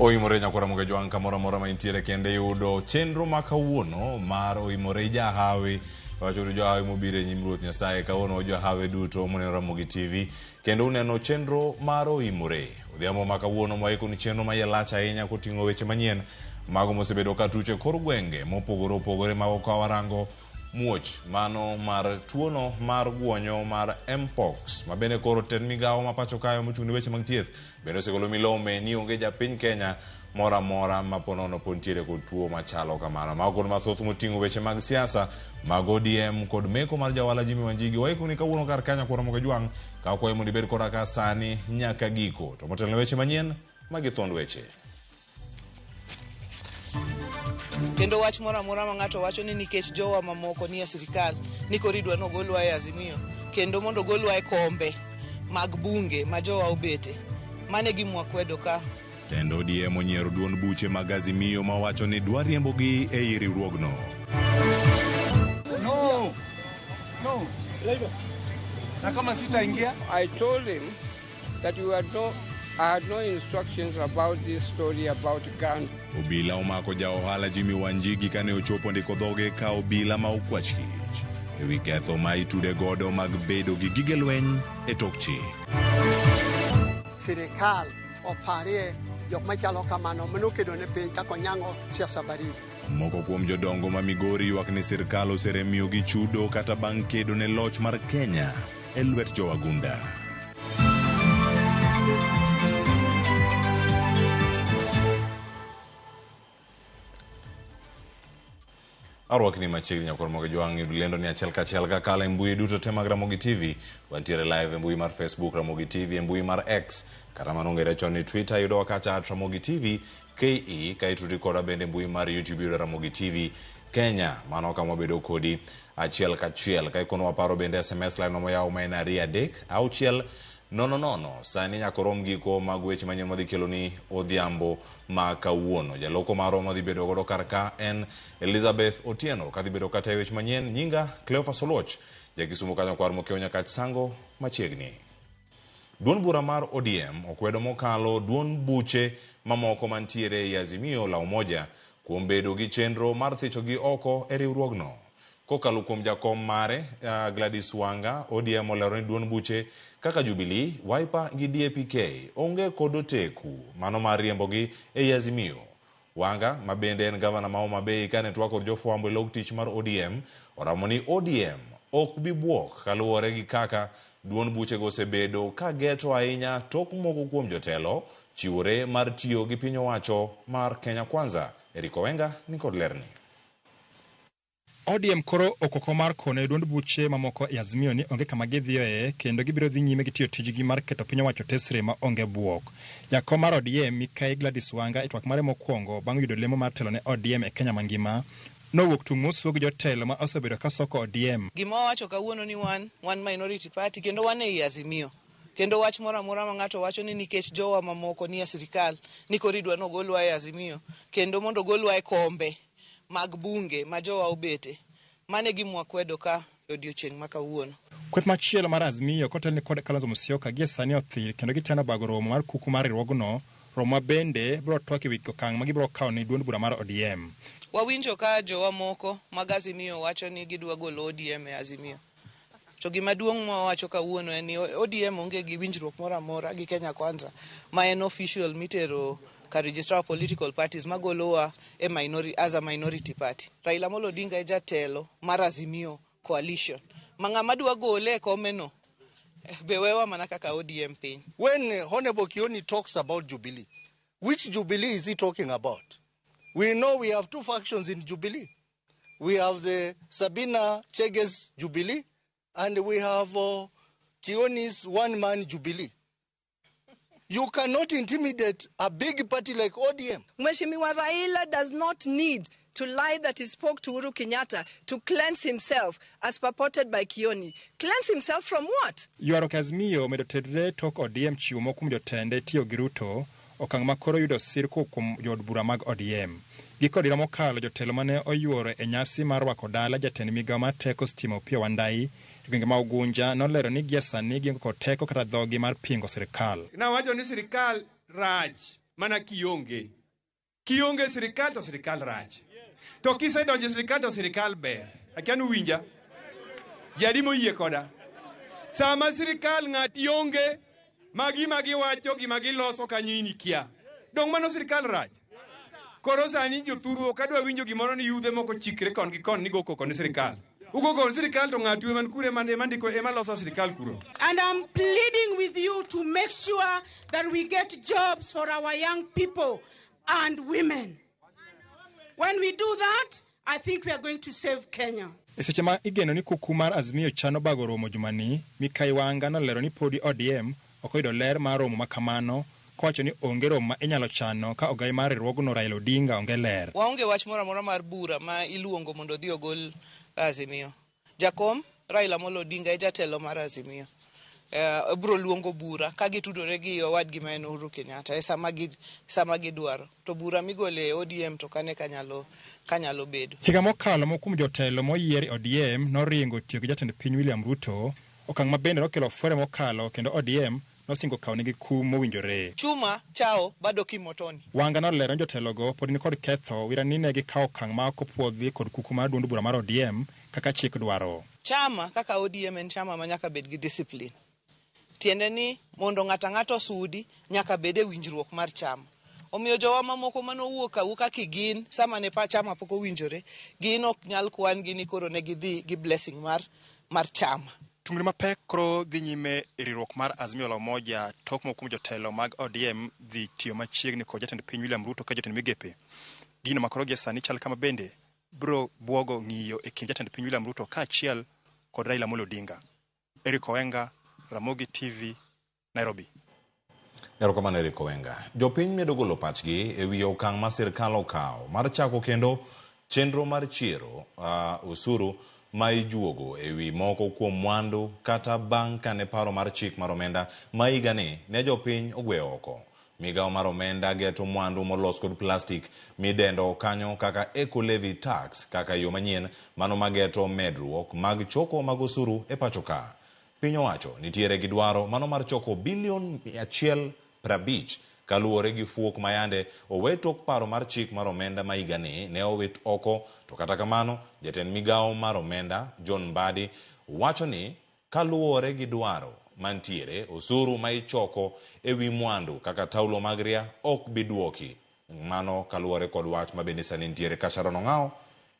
Oimore nyakwara Ramogi Jwang' kamoro amora ma intiere kendo iyudo chenro ma kawuono mar Oimore Jahawi. Wacho ni johawi mobiro e nyim Ruoth Nyasaye kawuono johawi duto moneno Ramogi TV kendo uneno chenro mar Oimore. Odhiambo ma kawuono mwaiko ni chenro ma iye lach ahinya koting'o weche manyien mago mosebedo ka tuch e kor gwenge mopogore opogore mago ka warango muoch mano mar tuono mar guonyo mar Mpox ma bende koro tend migawo ma pacho kae mochung' ne weche mag thieth bende osegolo milome ni onge japiny Kenya moro amora ma ponono pod nitiere kod tuo machalo kamano. Mago kod mathoth moting'o weche mag siasa mag ODM kod meko mar jawala Jimmy Wanjigi. Waikoni kawuono kar kanya kuom Ramogi Jwang' ka wakwayo mondo ibed koda ka sani nyaka giko. To motelo ne weche manyien, magi thuond weche. Kendo wach moro amora ma ng'ato wacho ni nikech jowa mamoko nie sirikal ni koro idwa ni ogolwa e Azimio kendo mondo ogolwa e kombe mag bunge ma jowa obete. Mano e gima wakwedo ka. Tend ODM onyiero duond buche mag Azimio ma wacho ni dwa riembogi ei riwruogno. No. No. Na kama sitaingia I told him that you had no, I had no instructions about this story about guns. Obila omako ja ohala Jimmy Wanjigi kane ochopo ndiko dhoge ka obila ma okwach kich e wi ketho ma itude godo mag bedo gi gige lweny e tok chik. Sirikal oparie jok machalo kamano manokedo ne piny kaka Onyango siasa baridi. Moko kuom jodongo ma Migori ywak ni sirkal oseremiyogi chudo kata bang' kedo ne loch mar Kenya e lwet jowagunda. Arwakni machiegni nyakwar Ramogi Jwang' yud lendo ni achiel kachiel kakalo e mbui duto te mag Ramogi TV. Wantiere live e mbui mar Facebook Ramogi TV, e mbui mar X kata mano ong'ere chon ni Twitter yudowa kacha at Ramogi TV KE ka itudi koda bende mbui mar YouTube yudo Ramogi TV Kenya. Mano kama wabedo kodi achiel kachiel. Ka ikono waparo bende SMS line moyaw ma en 2 3 6 0 0. Sani nyaka rom giko mag weche manyien madhi keloni odhiambo ma kawuono. Jaloko marwa madhi bedo godo kar ka en Elizabeth Otieno kadhi bedo kata e weche manyien. Nyinga Cleophas Oluoch, jakisumo kanyo kwar mokiewo Nyakach Sango machiegni. Duond bura mar ODM okwedo mokalo duond buche mamoko mantiere ei Azimio la Umoja kuom bedo gi chenro mar thichogi oko e riwruogno. Kokalo kuom jakom mare Gladys Wanga, ODM olero ni duond buche kaka Jubilee, Wiper gi DAP-K onge kod oteku mano mar riembogi ei Azimio. Wanga, ma bende en gavana ma Homa Bay kane twak kod jofwambo e log tich mar ODM, oramo ni ODM ok bi bwok kaluwore gi kaka duond buchego osebedo ka geto ahinya tok moko kuom jotelo chiwore mar tiyo gi piny owacho mar Kenya Kwanza. Eric Owenga ni kod lerni. ODM koro okoko mar kone duond buche mamoko e Azimio ni onge kama gidhiyoe kendo gibiro dhi nyime gi tiyo tijgi mar keto piny owacho tesre ma onge bwok. Jakom mar ODM Mikai Gladys Wanga e twak mare mokwongo bang' yudo lemo mar telo ne ODM e Kenya mangima nowuok tung' mosuo gi jotelo ma osebedo ka soko ODM. Gima wawacho kawuono ni wan, wan minority party kendo wan ei Azimio. Kendo wach moro amora ma ng'ato wacho ni nikech jowa mamoko nie sirikal ni koro idwa ni ogolwa e Azimio kendo mondo ogolwa e kombe mag bunge ma jowa obete. Mano e gima wakwedo ka e odiochieng' ma kawuono. Kweth machielo mar Azimio kotelni kod Kalonzo Musyoka gie sani othir kendo gichano bago romo mar kuku mar riwruogno, romo ma bende biro twak ewi okang' ma gibiro kawo ne duond bura mar ODM. Wawinjo ka jowa moko mag Azimio wacho ni gidwa golo ODM e Azimio. To gima duong' ma wawacho kawuono en ni ODM onge gi winjruok moro amora gi Kenya Kwanza ma en official mitero ka registrar of political parties magolowa e minority, as a minority party. Raila Amolo Odinga e jatelo mar Azimio coalition. Ma ng'ama dwa gole e komeno be wewa mana kaka ODM piny. When Honorable Kioni talks about Jubilee, which Jubilee is he talking about? We know we have two factions in Jubilee. We have the Sabina Chege's Jubilee and we have Kioni's one-man Jubilee. You cannot intimidate a big party like ODM. Mheshimiwa Raila does not need to lie that he spoke to Uhuru Kenyatta to cleanse himself as purported by Kioni. Cleanse himself from what? Ywaruok e Azimio omedo tedre tok ODM chiwo moko kuom jotende tiyo gi Ruto, okang' ma koro yudo sir kowuok kuom jood bura mag ODM. Gi kod higa mokalo jotelo mane oyuoro e nyasi mar rwako dala jatend migawo mar teko stima Opiyo Wandayi e gwenge ma Ugunja nolero ni gie sani gionge kod teko kata dhogi mar pingo sirkal. Nawacho ni sirkal rach. mana kionge. Kionge sirikal to sirikal rach. To kisedonjo e sirikal to sirikal ber. Akia ni uwinja? Ji adi moyie koda? Sama sirikal ng'ati onge, ma gima giwacho gima giloso kanyo in ikia. Dong' mano sirikal rach? Koro sani jothuru ok adwa winjo gimoro ni yudhe moko chikre kon gi kon ni go koko ni sirikal. Ugo koko ni sirikal to ng'atu ema kure ema ndiko ema loso sirikal kuro. And I'm pleading with you to make sure that we get jobs for our young people and women. When we do that, I think we are going to save Kenya. E seche ma igeno ni kuku mar Azimio chano bago romo jumani, Mikai Wanga nolero ni podi ODM ok oyudo ler mar romo ma kamano, kowacho ni onge romo ma inyalo chano ka ogai mar riwruogno Raila Odinga onge ler. Waonge wach moro amora mar bura ma iluongo mondo odhi ogol Azimio. Jakom Raila Amolo Odinga e jatelo mar Azimio. Obiro luongo bura ka gitudore gi owadgi ma en Uhuru Kenyatta e sama gidwaro. To bura migole e ODM to kane kanyalo bedo. Higa mokalo moko kuom jotelo moyier e ODM noringo tiyo gi jatend piny William Ruto, okang' ma bende nokelo fwere mokalo kendo ODM nosingo kawo negi kum mowinjore. Chuma chao bado kimotoni. Wanga nolero ni jotelogo pod nikod ketho wira ni ne gikawo okang' ma ok opuodhi kod kuku mar duond bura mar ODM kaka chik dwaro. Chama kaka ODM en chama ma nyaka bed gi discipline. Tiende ni mondo ng'ato ang'ato osudi nyaka bed e winjruok mar chama. Omiyo jowa mamoko manowuok awuoka kigin sama ne pa chama pok owinjore, gin ok nyal kwan gi ni koro ne gidhi gi blessing mar chama. Tungni mapek koro dhi nyime e riwruok mar Azimio la Umoja tok moko kuom jotelo mag ODM dhi tiyo machiegni kod jatend piny William Ruto ka jotend migepe. Gino ma koro gie sani chal kama bende biro buogo ng'iyo e kind jatend piny William Ruto kaachiel kod Raila Amolo Odinga. Eric Owenga, Ramogi TV, Nairobi. Erokamano Eric Owenga. Jopiny medo golo pachgi e wi okang' ma sirkal okawo mar chako kendo chenro mar chiero osuru ma ijuogo e wi moko kuom mwandu kata bang' kane paro mar chik mar omenda ma higani ne jopiny ogwe oko. Migawo mar omenda geto mwandu molos kod plastik midendo kanyo kaka Eco Levy Tax kaka yo manyien mano mageto medruok mag choko mag osuru e pacho ka. Piny owacho nitiere gi dwaro mano mar choko bilion 150 kaluwore gi fuok mayande owe tok paro mar chik mar omenda ma higani ne owit oko. To kata kamano jatend migawo mar omenda John Mbadi wacho ni kaluwore gi dwaro mantiere osuru ma ichoko e wi mwandu kaka taulo mag ria ok bi duoki. Mano kaluwore kod wach ma bende sani nitiere ka Sharon Ong'awo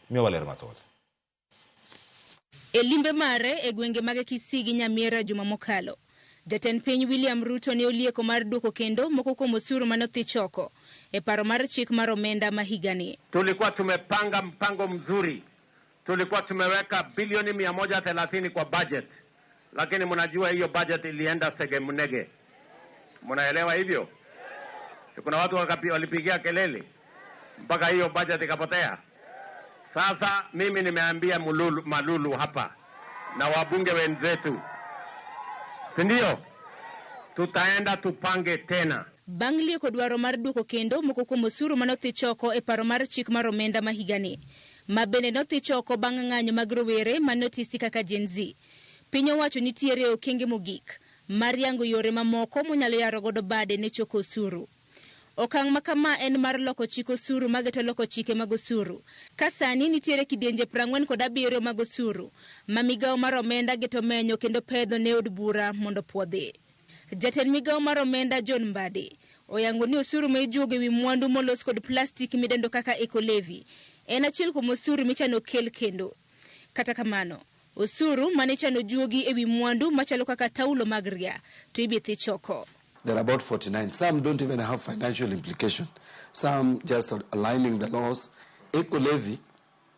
miyowa ler mathoth. E limbe mare e gwenge mag Kisii gi Nyamira juma mokalo, jatend piny William Ruto ne olieko mar duoko kendo moko kuom osuru mane odhi choko e paro mar chik mar omenda ma higani. Tulikuwa tumepanga mpango mzuri, tulikuwa tumeweka bilioni 130 kwa budget, lakini mnajua hiyo budget ilienda segemnege. Mnaelewa hivyo? Kuna watu walipigia kelele mpaka hiyo budget ikapotea. Sasa mimi nimeambia Malulu hapa na wabunge wenzetu, si ndio? Tutaenda tupange tena. Bang' lieko dwaro mar duoko kendo moko kuom osuru mane odhi choko e paro mar chik mar omenda ma higani, ma bende nodhi choko bang' ng'anyo mag rowere mane otisi kaka Gen Z. Piny owacho nitiere e okenge mogik mar yango yore mamoko monyalo yaro godo bade ne choko osuru. Okang' ma kama en mar loko chik osuru mageto loko chike mag osuru. Ka sani nitiere kidienje 47 mag osuru ma migawo mar omenda geto menyo kendo pedho ne od bura mondo puodhi. Jatend migawo mar omenda John Mbadi oyango ni osuru ma ijuogo ewi mwandu molos kod plastik midendo kaka Eco Levy en achiel kuom osuru michano kel kendo. Kata kamano, osuru mane ichano juogi ewi mwandu machalo kaka taulo mag ria to ibi choko. There are about 49. Some don't even have financial implication. Some just aligning the laws. Eco Levy,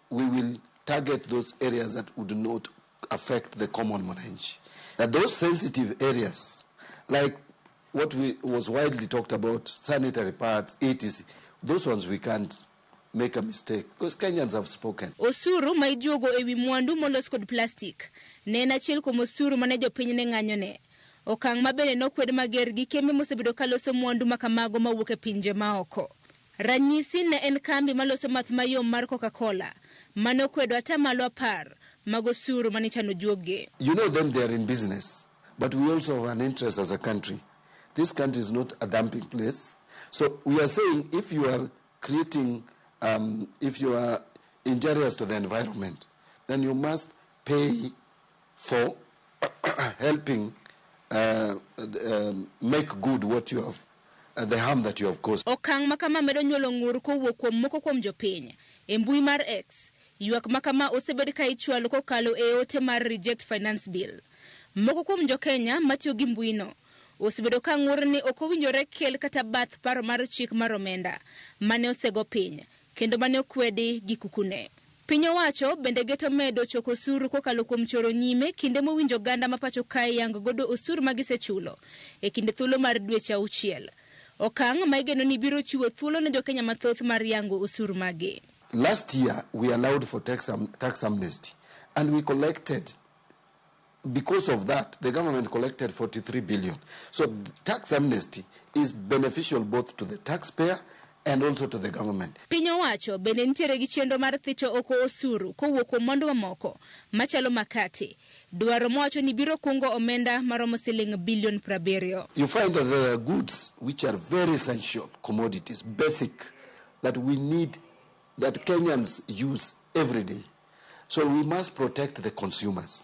we will target those areas that would not affect the common mwananchi. That those sensitive areas, like what was widely talked about, sanitary pads, etc., those ones we can't make a mistake because Kenyans have spoken. Osuru ma ijuogo ewi mwandu molos kod plastik ne en achiel kuom osuru mane jopiny ne ng'anyone. Okang' ma bende nokwed mager gi kembe mosebedo kaloso mwandu makamago mawuok e pinje maoko. Ranyisi ne en kambi maloso math mayom mar Coca-Cola mane okwedo 10% mag osuru mane ichano juogi. You know them, they are in business, but we also have an interest as a country. This country is not a dumping place. So we are saying if you are creating, if you are injurious to the environment, then you must pay for helping make good what you have, the harm that you have caused. Okang' ma kama medo nyuolo ng'ur kowuok kuom moko kuom jopiny. E mbui mar X, ywak ma kama osebed ka ichwalo kokalo e ote mar Reject Finance Bill. Moko kuom jo-Kenya matiyo gi mbuino osebedo ka ng'ur ni ok owinjore kel kata bath paro mar chik mar omenda mane osego piny kendo mane okwedi gi kukune. Piny owacho bende geto medo choko osuru kokalo kuom choro nyime kinde mowinjo oganda ma pacho kae yango godo osuru ma gisechulo e kinde thuolo mar dweche auchiel. Okang' ma igeno ni biro chiwo thuolo ne jo-Kenya mathoth mar yango osuru magi. Last year we allowed for tax amnesty and we collected, because of that, the government collected 43 billion. So tax amnesty is beneficial both to the taxpayer and also to the government. Piny owacho bende nitiere gi chenro mar thicho oko osuru kowuok kuom mwandu mamoko machalo makati. Dwaro mowacho ni biro kungo omenda maromo siling bilion 70. You find that there are goods which are very essential commodities, basic, that we need, that Kenyans use every day. So we must protect the consumers.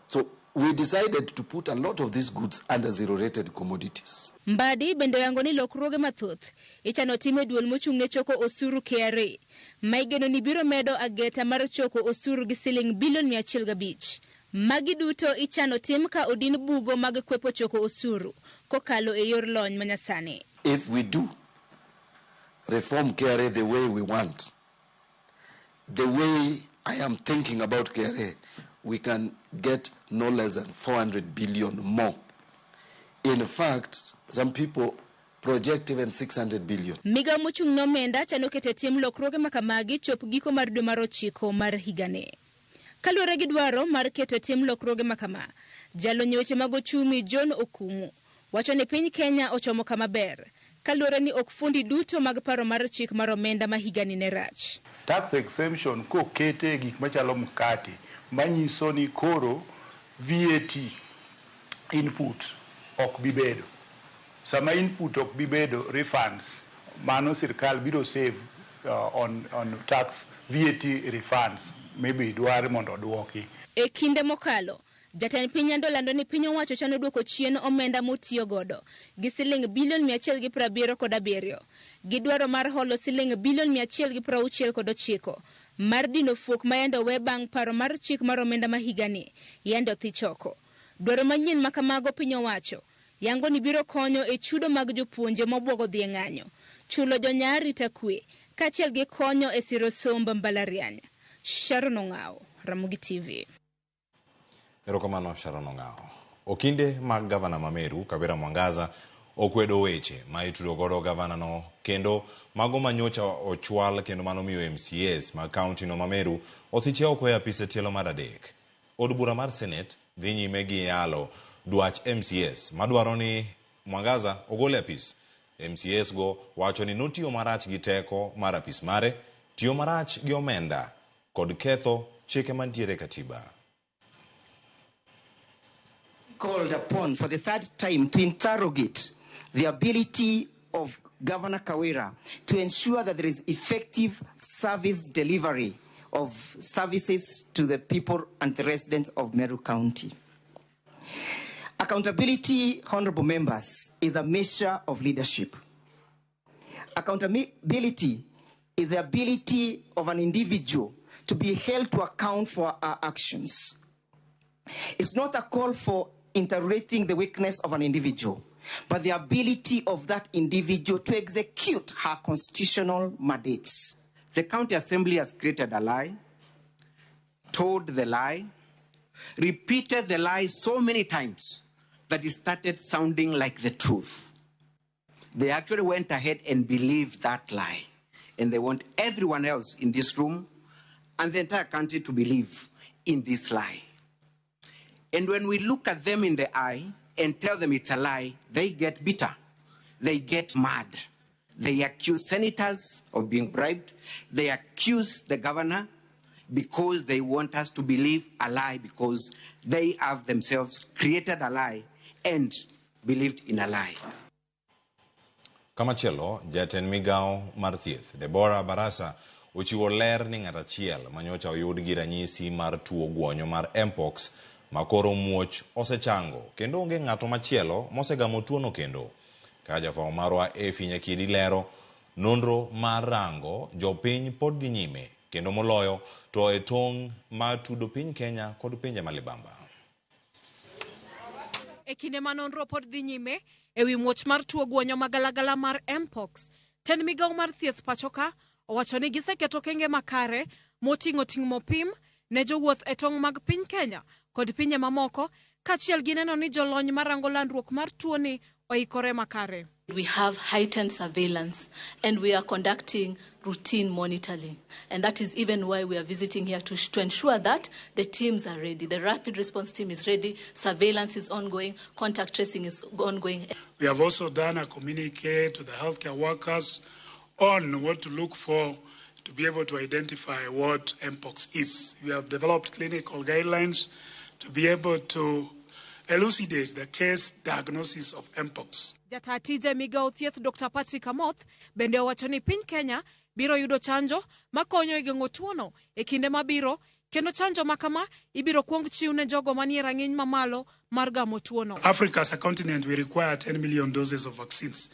So we decided to put a lot of these goods under zero-rated commodities. Mbadi bende oyango ni lokruoge mathoth ichano tim e duol mochung' ne choko osuru KRA ma igeno ni biro medo ageta mar choko osuru gi siling bilion 105. Magi duto ichano tim ka odin bugo mag kwepo choko osuru kokalo e yor lony manyasani. If we do reform KRA the way we want, the way I am thinking about KRA, we can get no less than 400 billion more. In fact, some people project even 600 billion. Migawo mochung' ne omenda chano keto e tim lokruoge makamagi chop giko mar dwe mar 9 mar higani. Kaluwore gi dwaro mar keto e tim lokruoge makama, jalony e weche mag ochumi John Okumu wacho ni piny Kenya ochomo kama ber kaluwore ni ok fundi duto mag paro mar chik mar omenda ma higani ne rach. Tax exemption kokete e gik machalo mkate manyiso ni koro VAT input ok bi bedo. Sama input ok bi bedo, refunds mano sirkal biro save on tax VAT refunds maybe dwar mondo oduoki. E kinde mokalo, jatend piny Nyando lando ni piny owacho chano duoko chien omenda motiyo godo gi siling bilion 177 gi dwaro mar holo siling bilion 169 mar dino fuok ma yande owe bang' paro mar chik mar omenda ma higani yande othi choko. Dwaro manyien ma kamago piny owacho yango ni biro konyo e chudo mag jopuonje mobwogo dhi e ng'anyo, chulo jonya arita kwe kaachiel gi konyo e siro somb mbalariany. Sharon Ong'awo, Ramogi TV. Erokamano Sharon Ong'awo. Okinde mag gavana ma Meru, Kawira Mwangaza, okwedo weche ma itudo godo gavana no kendo mago manyocha ochwal kendo mano miyo MCAs mag kaunti no ma Meru othiche oko e apise tielo mar 3. Od bura mar Senate dhi nyime gi yalo dwach MCAs madwaro ni Mwangaza ogol e apis. MCAs go wacho ni notiyo marach gi teko mar apis mare, tiyo marach gi omenda kod ketho chike mantiere e katiba. Called upon for the third time to interrogate the ability of Governor Kawira to ensure that there is effective service delivery of services to the people and the residents of Meru County. Accountability, honorable members, is a measure of leadership. Accountability is the ability of an individual to be held to account for our actions. It's not a call for interrogating the weakness of an individual, but the ability of that individual to execute her constitutional mandates. The county assembly has created a lie, told the lie, repeated the lie so many times that it started sounding like the truth. They actually went ahead and believed that lie. And they want everyone else in this room and the entire country to believe in this lie. And when we look at them in the eye and tell them it's a lie, they get bitter. They get mad. They accuse senators of being bribed. They accuse the governor because they want us to believe a lie, because they have themselves created a lie and believed in a lie. Kamachielo, jatend migawo mar thieth, Deborah Barasa, ochiwo ler ni ng'at achiel manyocha oyud gi ranyisi mar tuo guonyo mar Mpox makoro muoch osechango kendo onge ng'ato machielo mosegamo tuono kendo. Kaka jafwambo marwa Effie Nyakidi lero, nonro mar rango jopiny pod dhi nyime kendo moloyo to e tong' mar tudo piny Kenya kod pinje ma libamba. E kinde ma nonro pod dhi nyime e wi muoch mar tuo guonyo magalagala mar Mpox, tend migawo mar thieth pachoka owacho ni giseketo okenge makare moting'o ting'o pim ne jowuoth e tong' mag piny Kenya kod pinje mamoko kaachiel gi neno ni jolony marango landruok mar tuoni oikore makare. We have heightened surveillance and we are conducting routine monitoring. And that is even why we are visiting here to ensure that the teams are ready. The rapid response team is ready, surveillance is ongoing, contact tracing is ongoing. We have also done a communique to the healthcare workers on what to look for to be able to identify what Mpox is. We have developed clinical guidelines to be able to elucidate the case diagnosis of Mpox. Jata tije migawo thieth Dr. Patrick Amoth bende owacho ni piny Kenya biro yudo chanjo makonyo e geng'o tuono e kinde mabiro kendo chanjo makama ibiro kuong chiw ne jogo manie rang'iny mamalo mar gamo tuono. Africa as a continent, we require 10 million doses of vaccines.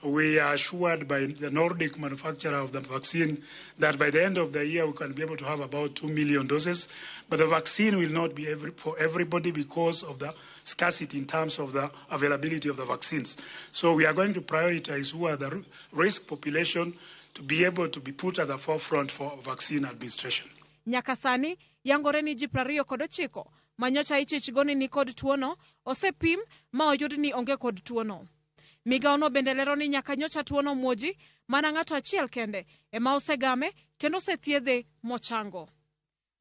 We are assured by the Nordic manufacturer of the vaccine that by the end of the year we can be able to have about 2 million doses. But the vaccine will not be for everybody because of the scarcity in terms of the availability of the vaccines. So we are going to prioritize who are the risk population to be able to be put at the forefront for vaccine administration. Nyaka sani, yangore ni ji 29 manyocha ichich go ni nikod tuono osepim ma oyud ni onge kod tuono. Migawono bende lero ni nyaka nyocha tuono muoji mana ng'ato achiel kende ema osegame kendo osethiedhe mochango.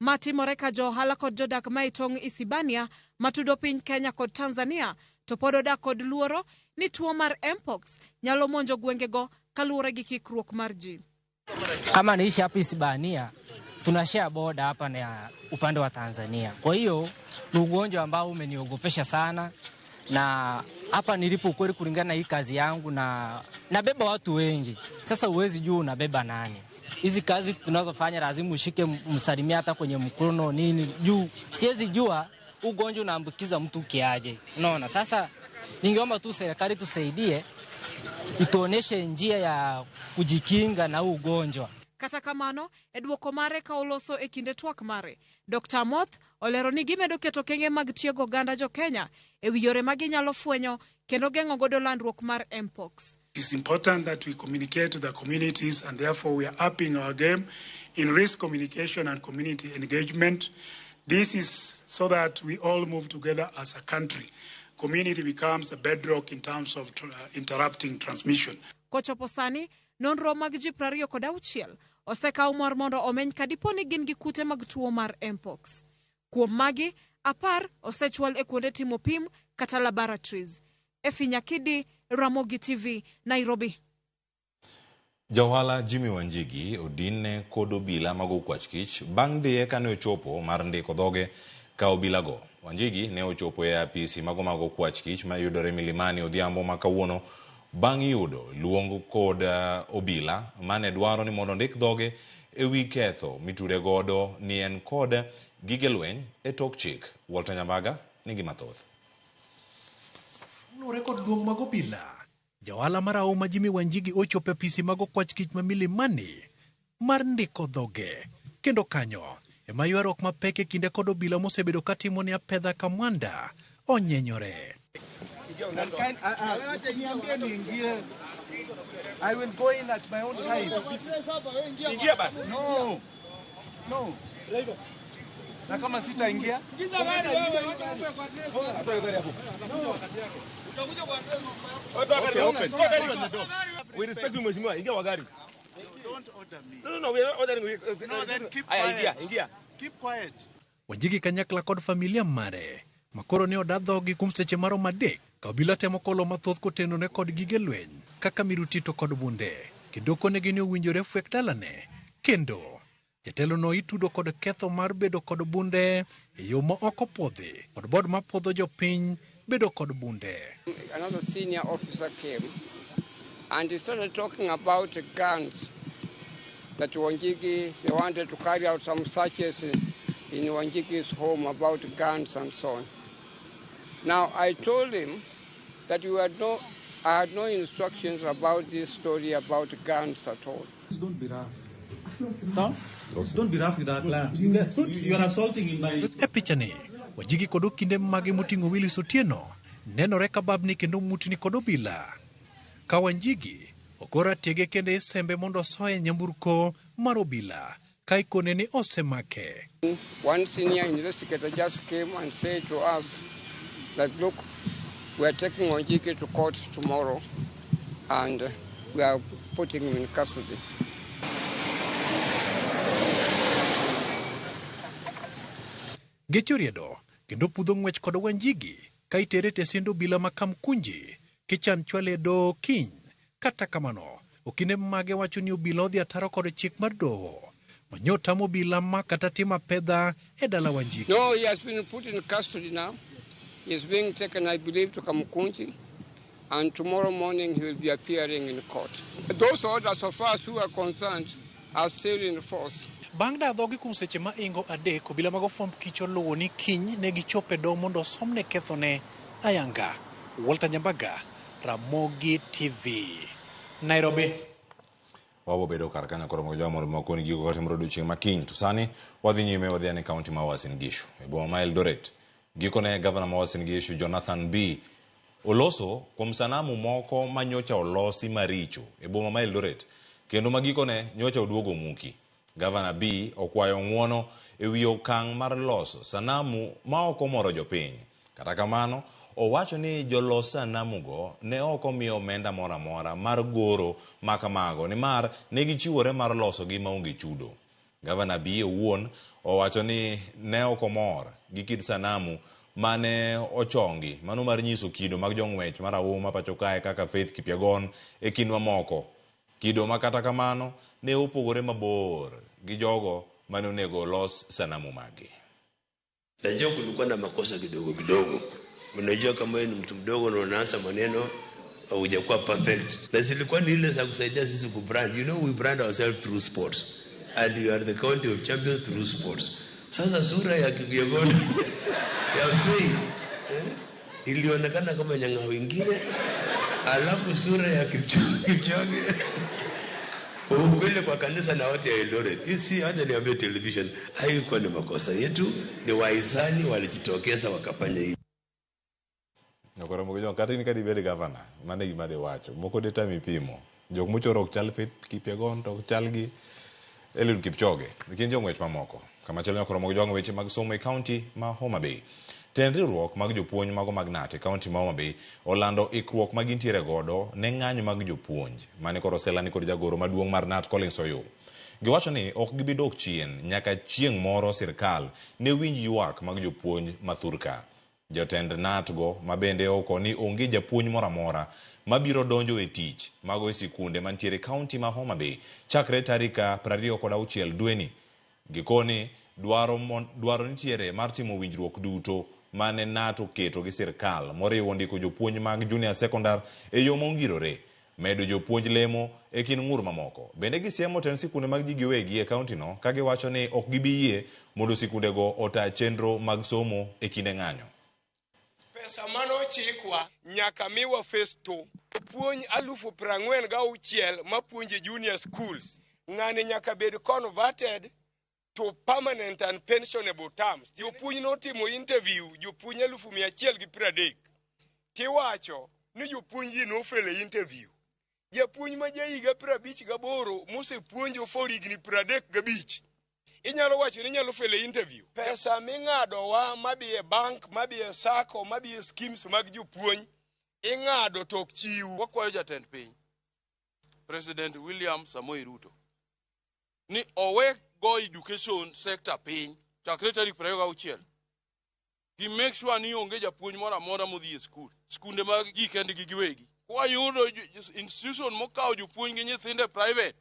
Ma timore ka jo ohala kod jodak ma e tong' Isibania matudo piny Kenya kod Tanzania to pod odak kod luoro ni tuo mar Mpox nyalo monjo gwengego kaluwore gi kikruok mar ji. Kama naishi hapa Isibania, tunashare boda hapa na upande wa Tanzania. Kwa hiyo ni ugonjwa ambao umeniogopesha sana, na hapa nilipo kweli, kulingana na hii kazi yangu na nabeba watu wengi. Sasa huwezi jua unabeba nani. Hizi kazi tunazofanya lazima ushike msalimia hata kwenye mkono nini, juu siwezi jua ugonjwa unaambukiza mtu kiaje. Unaona, sasa ningeomba tu serikali tusaidie, ituoneshe njia ya kujikinga na huu ugonjwa. Kata kamano, e duoko mare ka oloso e kinde twak mare, Dr. Amoth olero ni gimedo keto okenge mag tiego oganda jo Kenya e wi yore ma ginyalo fwenyo kendo geng'o godo landruok mar Mpox. It is important that we communicate to the communities, and therefore we are upping our game in risk communication and community engagement. This is so that we all move together as a country. Community becomes a bedrock in terms of interrupting transmission. Kochopo sani, nonro mag ji 26 osekaw mar mondo omeny kadipo ni gin gi kute mag tuo mar Mpox. Kuom magi, 10 osechwal e kuonde timo pim kata laboratories. Effie Nyakidi, Ramogi TV, Nairobi. Jaohala Jimmy Wanjigi odinne kod obila mag okwach kich bang' dhiye kane ochopo mar ndiko dhoge ka obilago. Wanjigi ne ochopo e apisi mago mag okwach kich mayudore Milimani odhiambo ma kawuono bang' yudo luong kod obila mane dwaro ni mondo ondik dhoge e wi ketho mitude godo ni en kod gige lweny e tok chik. Walter Nyambaga nigi mathoth. Luwore kod luong mag obila, jaohala marahuma Jimmy Wanjigi ochopo e apisi mag okwach kich ma Milimani mar ndiko dhoge, kendo kanyo ema ywaruok mapek e kinde kod obila mosebedo katimo ne apedha kamwanda onyenyore. Niambie niingie. I will go in at my own time. Ingia basi. No. No. Na kama sitaingia? Okay, open. We respect you, Mheshimiwa. Ingia kwa gari. Don't order me. No, no, no, we are not ordering. No, then keep Aya, quiet. ingia, ingia. Keep quiet. Wanjigi kanyakla kod familia mare makoro ne oda dhogi kuom seche maromo 3 ka obila temo kolo mathoth kotenore kod gige lweny kaka miruti to kod bunde, kendo konegi ni owinjore fwek dalane. Kendo jatelo no itudo kod ketho mar bedo kod bunde e yo ma ok opuodhi kod bod mapuodho jopiny bedo kod bunde. Another senior officer came And he started talking about guns that Wanjigi, they wanted to carry out some searches in Wanjigi's home about guns and so on. Now, I told him that I had no instructions about this story about guns at all. Don't be rough. Sir? Don't be rough with our client. You are assaulting in my... E pichani, Wanjigi kod okinde mage moting'o Willis Otieno nenore ka babni kendo mutni kod obila. Ka Wanjigi ogora tiege kende isembe mondo osoe nyamburko mar obila ka ikone ni osemake. One senior investigator just came and said to us that, look, we are taking Wanjigi to court tomorrow and we are putting him in custody. Geche oriedo kendo pudho ng'wech kod Wanjigi ka itere e tesend obila ma Kamkunji kichan chwale e doho kiny. Kata kamano, okinde mage wacho ni obila odhi ataro kod chik mar doho manyo tamo obila ma kata timo apedha e dala Wanjigi. No, he has been put in custody now. He is being taken, I believe, to Kamkunji, and tomorrow morning he will be appearing in court. Those orders, so far as we are concerned, are still in force. Bang' daa dhogi kuom seche ma ingo 3, obila mag ofwamb kich oluwo ni kiny ne gichopo e doho mondo osomne kethone ayanga. Walter Nyambaga, Ramogi TV, Nairobi. Wabo bedo kar kanyo koro mondo mondo moko gigo katimore odiochieng' ma kiny. To sani wadhi nyime wadhi ane kaunti ma Uasin Gishu e boma ma Eldoret. Gikone gavana ma Uasin Gishu Jonathan B oloso kuom sanamu moko ma nyocha olosi maricho e boma ma Eldoret kendo ma gikone nyocha oduogo muki. Gavana B okwayo ng'uono e wi okang' mar loso sanamu ma ok omoro jopiny. Kata kamano, owacho ni jolos sanamugo ne ok omiyo omenda moro amora mar goro ma kamago nimar ne gichiwore mar losogi maonge chudo. Gavana B owuon owacho ni ne ok omor gi kit sanamu mane ochongi mano mar nyiso kido mag jong'wech marahuma pacho kae kaka Faith Kipyegon e kind mamoko. Kido ma kata kamano ne opogore mabor gi jogo mane onego olos sanamu magi. Najua kulikuwa na makosa kidogo kidogo. Unajua kama wewe ni mtu mdogo na unaanza maneno hujakuwa perfect. Na zilikuwa ni ile za kusaidia sisi kubrand. You know we brand ourselves through sports. And we are the county of champions through sports. Sasa sura ya Kipyegon ya Faith ilionekana kama nyang'au wengine, alafu sura ya Kipchoge ukweli kwa kanisa na watu ya Eldoret. Hii hata niambie television, haikuwa ni makosa yetu, ni wahisani walijitokeza wakafanya hivi. Nyakoro mogo kata in kadi bed gavana, mano e gima adhi wacho. Moko de tami pimo. Jok mochoro ok chal Faith Kipyegon to ok chal gi Eliud Kipchoge. Gin jong'wech mamoko. Kamachielo nyakoro mogo jwang'o weche mag somo e kaunti ma Homa Bay. Tend riwruok mag jopuonj mago mag KNUT e kaunti ma Homa Bay olando ikruok ma gintiere godo ne ng'anyo mag jopuonj mane koro oselandi kod jagoro maduong' mar KNUT Collins Oyuu. Giwacho ni ok gibi dok chien nyaka chieng' moro sirkal ne winj ywak mag jopuonj ma thurka. Jotend KNUT go ma bende oko ni onge japuonj moro amora mabiro donjo e tich mago e sikunde mantiere e kaunti ma Homa Bay chakre tarik 26 dweni. Gikoni dwaro nitiere mar timo winjruok duto mane KNUT oketo gi sirkal moriwo ndiko jopuonj mag junior secondary e yo mongirore, medo jopuonj lemo e kind ng'ur mamoko. Bende gisiemo tend sikunde mag ji giwegi e kaunti no ka giwacho ni ok gibi yie mondo sikundego ota chenro mag somo e kinde ng'anyo. Pesa manochikwa nyaka miwa phase 2. Puonj 46,000 mapuonje junior schools. Ng'ani nyaka bed converted to permanent and pensionable terms. Jopuonj notimo interview, jopuonj 130,000. Tiwacho ni jopuonj ji nofele interview. Japuonj ma jahiga 58 mosepuonjo for higni 35. Inyalo wacho ni inyalo fele interview. Pesa ming'adowa madhi e bank, madhi e sacco, madhi e schemes mag jopuonj, ing'ado to ok chiw. Wakwayo jatend piny, President William Samoei Ruto, ni owe go education sector piny chakre tarik 26. Gi make sure ni onge japuonj moro amora modhi e skul. Skunde mag ji kendgi giwegi. Kwayudo institution mokawo jopuonj gi nyithindo e private,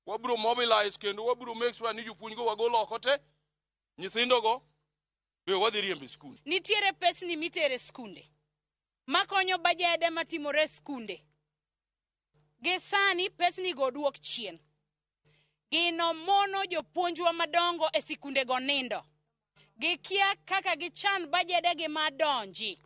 wabiro mobilize kendo wabiro make sure ni jopuonj go wagolo oko te, nyithindo go be wadhi riembo e skul. Nitiere pesni mitere skunde makonyo bajede matimore e skunde. Gi sani pesnigo oduok chien. Gino mono jopuonjwa madongo e sikundego nindo. Gikia kaka gichan bajedegi madonji.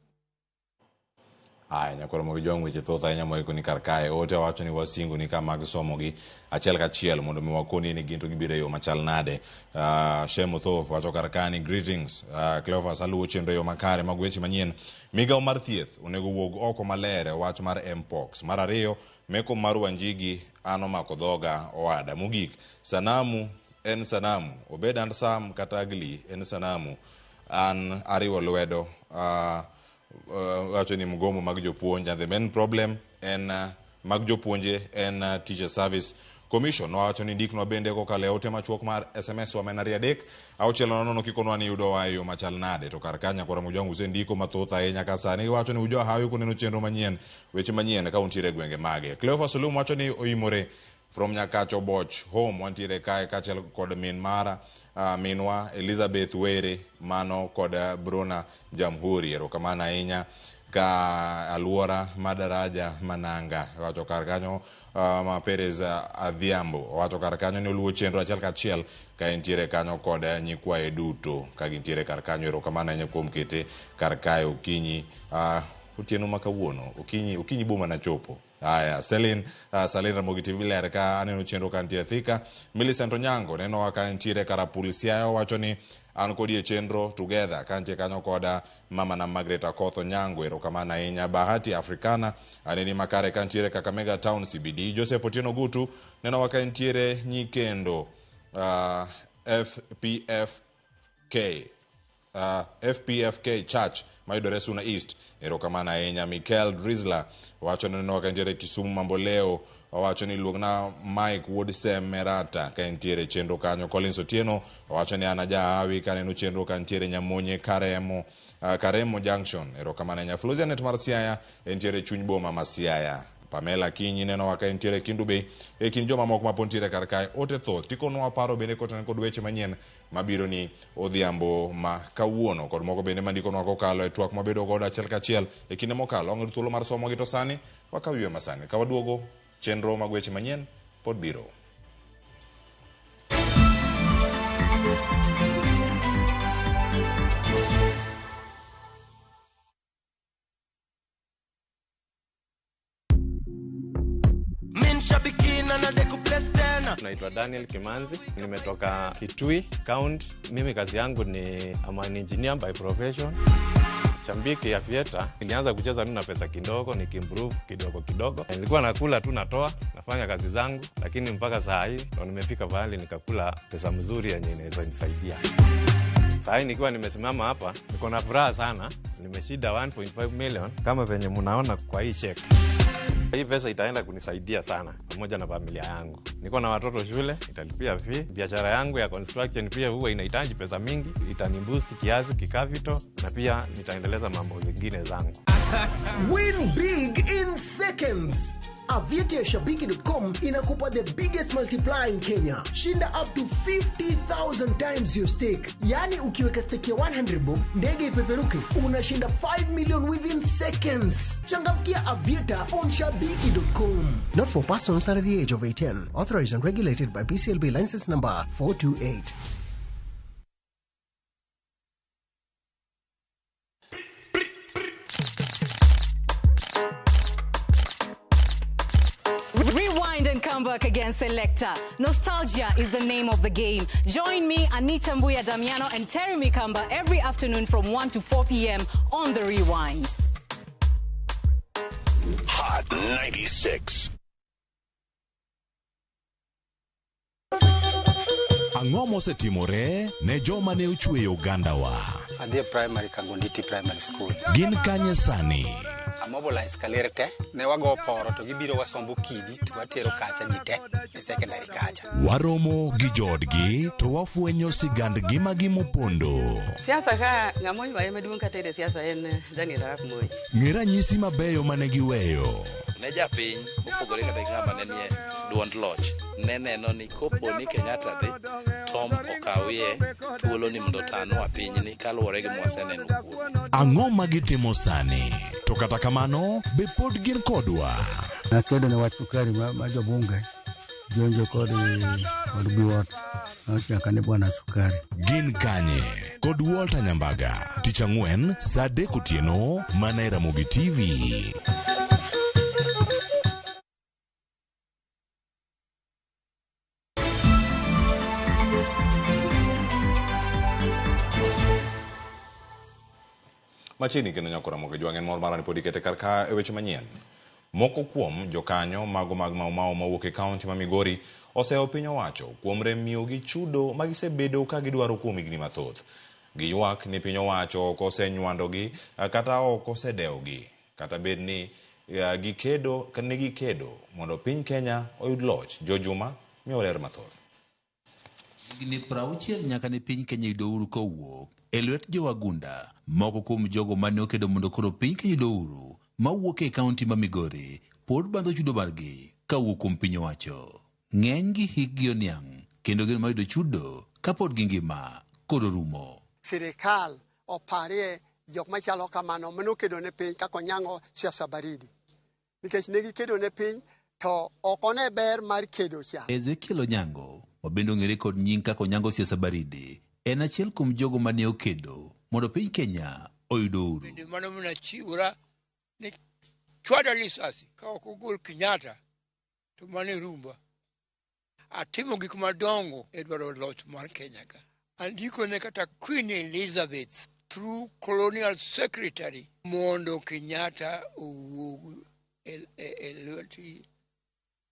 Aya, nyakwar Ramogi Jwang' weche thoth ahinya moiko ni kar kae. Ote wacho ni wasingo ni ka mag somogi achiel kachiel mondo mi wakoni ni gin to gibiro e yo machal nade. Shem Otho wacho kar kae ni greetings. Cleophas aluwo chenro e yo makare mag weche manyien. Migawo mar thieth onego wuog oko maler e wach mar Mpox. Mar ariyo, meko mar Wanjigi an omako dhoga owada. Mogik, sanamu en sanamu. Obed handsome kata ugly en sanamu. An ariwo lwedo. Wacho ni mgomo mag jopuonj and the main problem en mag jopuonje en Teacher Service Commission. Nowacho ni ndiknwa bende kokalo e ote machuok mar SMS wa mena 3 6 0 kikonwa ni yudowa e yo machal nade. To kar ka nyakwar Ramogi Jwang' usendiko mathoth ahinya ka sani giwacho ni ujohawi kuneno chenro manyien, weche manyien ka untiere e gwenge mage. Cleophas Olum wacho ni oimore from Nyakacho Boch Home wantiere kae kaachiel kod min mara minwa Elizabeth Were mano kod Bruna Jamhuri. Erokamano ahinya ka aluora ma daraja Mananga wacho kar kanyo ma Perez Adhiambo owacho kar kanyo ni oluwo chenro achiel kachiel ka entiere kanyo kod nyikwaye duto ka gintiere kar kanyo. Erokamano ahinya kuom kete kar kae okinyi otieno ma kawuono okinyi okinyi boma nachopo. Aya, Selin, Salin Ramogi TV ler ka aneno chenro ka nitie Thika. Millicent Onyango nenowa ka nitiere Karapul Siaya owacho ni an kodi e chenro together ka nitie kanyo koda mama na Margaret Akoth Onyango. Erokamano ahinya. Bahati Africana aneni makare ka nitiere Kakamega Town CBD. Joseph Otieno Gutu nenowa ka nitiere Nyikendo FPFK FPFK Church mayudore Suna East. Erokamano ahinya. Mikel Drizzler wacho ni nenowa ka nitiere Kisumu Mamboleo. Owacho ni luongna Mike Wuod Sem Merata ka entiere chenro kanyo. Collins Otieno owacho ni an ajahawi kaneno chenro ka nitiere Nyamonye Karemo, Karemo Junction. Erokamano ahinya. Flosianet mar Siaya entiere chuny boma ma Siaya. Pamela Kinyi nenowa ka entiere Kendu Bay. E kind joma moko mapod nitiere kar kae ote thoth. Tikonwa paro bende kotenore kod weche manyien mabiro ni odhiambo ma kawuono kod moko bende mandikonwa kokalo e twak mabedo godo achiel kachiel e kinde mokalo. Wang'eyo thuolo mar somogi to sani wakaw yweyo masani. Ka waduogo chenro mag weche manyien pod biro. Naitwa Daniel Kimanzi, nimetoka Kitui County. Mimi kazi yangu ni I'm an engineer by profession. Shabiki ya Aviator, nilianza kucheza tu na pesa kidogo, nikiimprove kidogo kidogo. Nilikuwa nakula tu natoa, nafanya kazi zangu, lakini mpaka saa hii ndo nimefika pahali nikakula pesa mzuri yenye inaweza nisaidia. Saa hii nikiwa nimesimama hapa, niko na furaha sana. Nimeshinda 1.5 million kama venye mnaona kwa hii check. Hii pesa itaenda kunisaidia sana pamoja na familia yangu. Niko na watoto shule, italipia fee. Biashara yangu ya construction pia huwa inahitaji pesa mingi, itaniboost kiasi kikapital na pia nitaendeleza mambo zingine zangu. Win big in seconds. Aviator Shabiki.com inakupa the biggest multiplier in Kenya. Shinda up to 50,000 times your stake. Yani ukiweka stake ya 100 bob, ndege ipeperuke, unashinda 5 million within seconds. Changamkia Aviator on Shabiki.com. Not for persons under the age of 18. Authorized and regulated by BCLB license number 428. Rewind and come back again, Selector. Nostalgia is the name of the game. Join me, Anita Mbuya Damiano, and Terry Mikamba every afternoon from 1 to 4 p.m. on The Rewind. Hot 96. Ang'o mosetimore ne joma ne ochweyo ogandawa? Adhi e primary Kagonditi Primary School. Gin kanye sani? Amobilize kaler te, ne wago poro to gibiro wasombo kidi to watero kacha ji te e secondary kacha. Waromo gi joodgi to wafwenyo sigand ngimagi mopondo. Siasa ka ng'ama oywaye maduong' kata e siasa en Daniel Arap Moi. Ng'e ranyisi mabeyo mane giweyo. Ne japiny mopogore kata gi ng'ama ne nie duond loch ne neno ni kopo ni Kenyatta dhi, Tom okawie thuolo ni mondo otanwa pinyni kaluwore gi mwaseneno kuome. Ang'o ma gitimo sani? To kata kamano, be pod gin kodwa? Nakedo ne wach sukari ma, ma jobunge jonjo kod kod biwot nochaka ni bwana sukari. Gin kanye? Kod Walter Nyambaga, tich ang'wen saa 3 otieno mana e Ramogi TV. Machiegni kendo nyako Ramogi Jwang' en mor mara ni pod ikete kar ka e weche manyien. Moko kuom jokanyo mago mag Mau Mau mawuok e kaunti ma Migori oseyo piny owacho kuom rem miyogi chudo ma gisebedo ka gidwaro kuom higni mathoth. Giywak ni piny owacho ok osenywandogi kata ok osedewogi kata bed ni gikedo ne gikedo mondo piny Kenya oyud loch. Jo Juma miyo ler mathoth. Higni 60 nyaka ne piny Kenya yudo uhuru kowuok e lwet jowagunda. Moko kuom jogo mane okedo mondo koro piny Kenya yudo uhuru mawuok e kaunti ma Migori pod bandho chudo margi kawuok kuom piny owacho. Ng'enygi hikgi oniang' kendo geno mar yudo chudo kapod gingima koro rumo. Sirikal oparie jok machalo kamano manokedo ne piny kaka Onyango siasa baridi. Nikech ne gikedo ne piny to ok one ber mar kedo cha. Ezekiel Onyango, ma bende ong'ere kod nying kaka Onyango Siasa Baridi, en achiel kuom jogo mane okedo mondo piny Kenya oyud uhuru. Bende mano mana chiwora ni chwada lisasi ka ok ogol Kenyatta to mano e rumba. Atimo gik madongo e dwaro loch mar Kenya ka. Andiko ne kata Queen Elizabeth through colonial secretary mondo Kenyatta owuog e lwet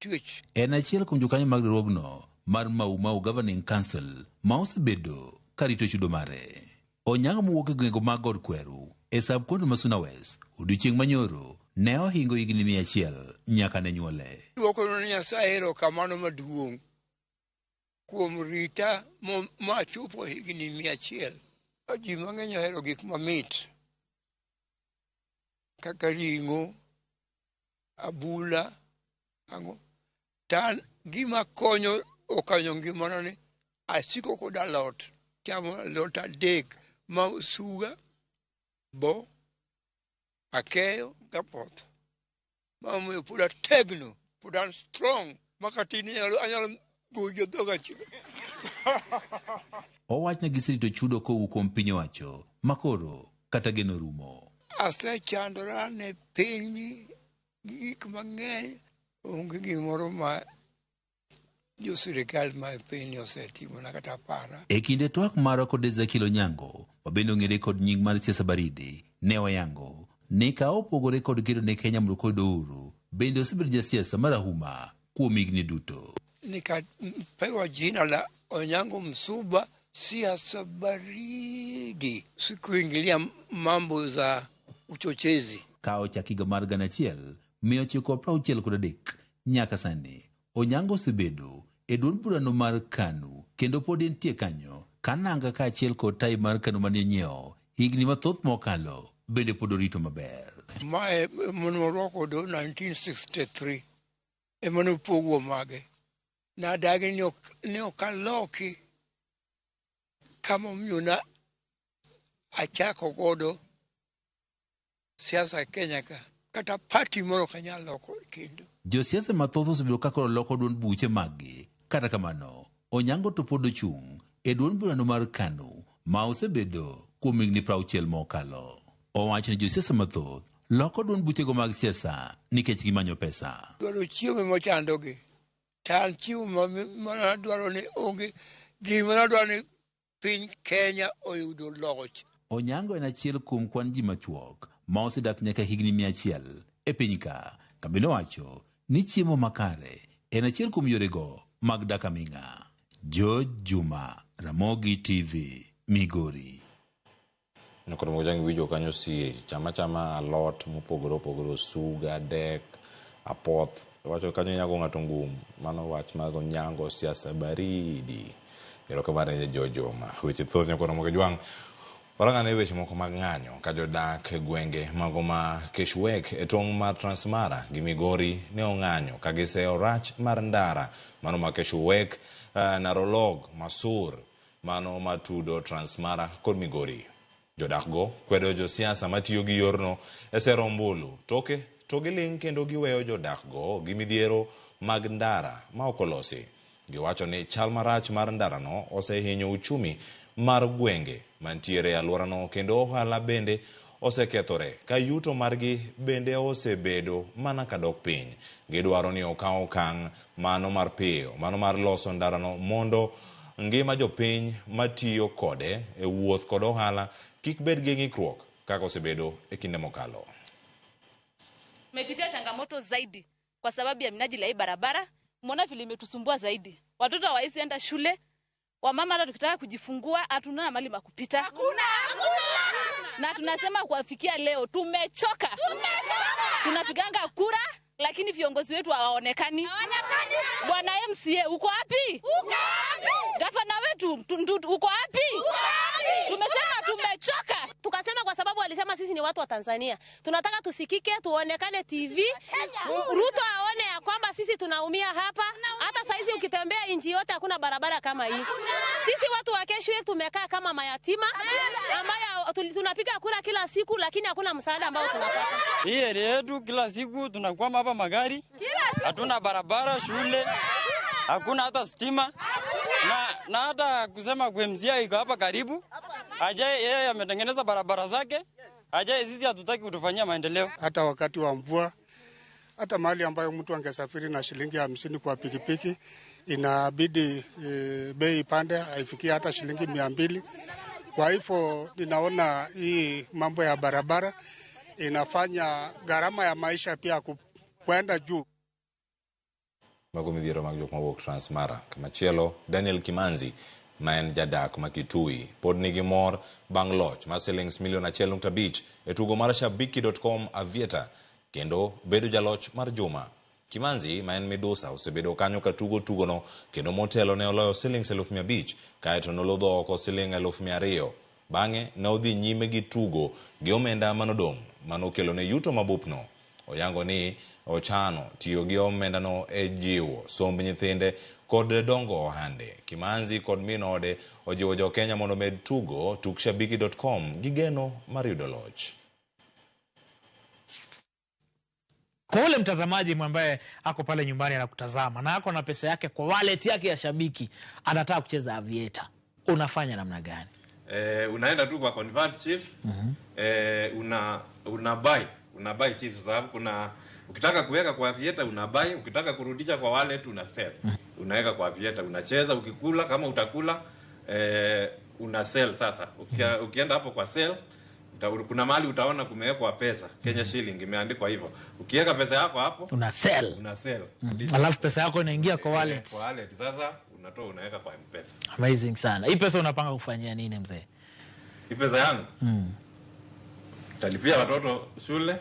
twech. En achiel kuom jokanyo mag riwruogno mar Mau Mau Governing Council ma osebedo karito chudo mare. Onyango mowuok e gwenge mag God Kweru e sub county ma Suna West odiochieng' manyoro ne ohingo higni 100 nyaka ne nyuole. Duoko ne Nyasaye erokamano maduong' kuom rita ma achopo higni 100. Ji mang'eny ohero gik mamit kaka ring'o, abula, ang'o. To an gima konyo okonyo ngimana ni asiko kod alot. Chamo alot adek ma osuga, bo, akeyo gapoth. Momiyo pod ategno, pod an strong ma kata in anyalo goyi gi dhoga achiel. Owach ni giserito chudo kowuok kuom piny owacho makoro kata geno rumo. Asechandora ne pinyni gi gik mang'eny, onge gimoro ma jo sirikal ma e pinyni osetimona kata para. E kinde twak marwa kod Ezekiel Onyango, ma bende ong'ere kod nying mar Siasa Baridi, ne oyango ni ka opogore kod kedo ne Kenya mondo koyud uhuru, bende osebedo jasiasa marahuma kuom higni duto. Nikapewa jina la Onyango Msuba siasa baridi, sikuingilia mambo za uchochezi. Ka ochak higa mar 1963 nyaka sani, Onyango osebedo e duond burano mar KANU kendo pod entie kanyo ka nanga kaachiel kod tai mar KANU mane onyiewo higni mathoth mokalo bende pod orito maber. Mae mane warwako do 1963 ema nopogwa mage. Nadagi ni ok aloki kama omiyo na achako godo siasa e Kenya ka. Kata party moro ok anyal loko kendo. Josiasa mathoth osebedo ka koro loko duond buche maggi. Kata kamano, Onyango to pod ochung' e duond burano mar KANU ma osebedo kuom higni 60 mokalo. Owacho ni josiasa mathoth loko duond buchego mag siasa nikech gimanyo pesa. Dwaro chiemo emochandogi. To an chiemo ma adwaro ni onge gima nadwaro ni piny Kenya oyudo loch. Onyango en achiel kuom kwan ji machuok ma osedak nyaka higni 100 e piny ka. Kambi nowacho ni chiemo makare en achiel kuom yorego mag dak aming'a. George Juma, Ramogi TV, Migori. Koro mojang winjo kanyo siri chama chama alot mopogore opogore osuga dek apoth wacho kanyo nyago ng'ato ngum mano wach mag Onyango siasa baridi erokamano ne jo Juma weche thoth nyakoro mogo jwang' Warang'ane weche moko mag ng'anyo ka jodak e gwenge mago ma Keshwek e tong' mar Transmara gi Migori ne ong'anyo ka giseyo rach mar ndara mano ma Keshwek, Narolog, Masur mano matudo Transmara kod Migori. Jodak go kwedo josiasa matiyo gi yorno e sero ombulu toke to giling' kendo giweyo jodak go gi midhiero mag ndara ma ok olosi. Giwacho ni chal marach mar ndarano osehinyo uchumi mar gwenge mantiere e alworano kendo ohala bende osekethore ka yuto margi bende osebedo mana kadok piny. Gidwaro ni okaw okang' mano mar piyo mano mar loso ndarano mondo ngima jopiny matiyo kode e wuoth kod ohala kik bed gi ng'ikruok kaka osebedo e kinde mokalo. Tumepitia changamoto zaidi kwa sababu ya minajili ya hii barabara. Mbona vile imetusumbua zaidi, watoto hawawezi enda shule, wamama hata tukitaka kujifungua hatuna mahali pa kupita. Hakuna, hakuna. Na tunasema kuwafikia leo tumechoka. Tumechoka. Tunapiganga kura lakini viongozi wetu hawaonekani. Bwana MCA uko wapi? Uko wapi? Gavana wetu uko wapi? Uko wapi? Tumesema tumechoka. Tukasema kwa sababu walisema sisi ni watu wa Tanzania. Tunataka tusikike, tuonekane TV. Ruto aone ya kwamba sisi tunaumia hapa. Hata saizi ukitembea nchi yote hakuna barabara kama hii. Sisi watu wa Keshwe tumekaa kama mayatima ambayo tunapiga kura kila siku lakini hakuna msaada ambao tunapata. Hii area yetu kila siku tunakwama hapa magari. Hatuna barabara, shule, hakuna hata stima. Na hata kusema kwa MCA iko hapa karibu. Ajaye yeye ametengeneza barabara zake. Ajaye sisi hatutaki kutufanyia maendeleo. Hata wakati wa mvua, hata mahali ambayo mtu angesafiri na shilingi 50 kwa pikipiki inabidi bei ipande haifikie hata shilingi 200. Kwa hivyo ninaona hii mambo ya barabara inafanya gharama ya maisha pia kwenda juu. Mago midhiero mag jok mawuok Transmara. Kamachielo, Daniel Kimanzi ma en jadak ma Kitui pod nigi mor bang' loch mar silings milion 1.5 e tugo mar Shabiki.com Aviator kendo bedo jaloch mar juma. Kimanzi ma en midusa osebedo kanyo ka tugo tugono kendo motelo ne oloyo silings 500,000 kaeto nolodho oko siling 200,000. Bang'e ne odhi nyime gi tugo gi omenda manodong' manokelone yuto mabupno. Oyango ni ochano tiyo gi omendano e jiwo somb nyithinde kod dongo ohande. Kimanzi kod min ode ojiwo jo Kenya mondo omed tugo tuk Shabiki.com gi geno mar yudo loch. Kwa ule mtazamaji ambaye ako pale nyumbani anakutazama na ako na pesa yake kwa wallet yake ya Shabiki, anataka kucheza Aviator, unafanya namna gani? Unaenda tu kwa convert chips. Una buy chips sababu kuna ukitaka kuweka kwa Aviator una buy, ukitaka kurudisha kwa wallet una sell. Unaweka kwa Aviator unacheza, ukikula kama utakula una sell sasa. Ukienda hapo kwa sell kuna mahali utaona kumewekwa pesa Kenya shilling imeandikwa hivyo. Ukiweka pesa yako hapo una sell. Una sell. Alafu pesa yako inaingia kwa wallet. Kwa wallet sasa unatoa unaweka kwa M-Pesa. Amazing sana. Hii pesa unapanga kufanyia nini mzee? Hii pesa yangu? Nitalipia watoto shule.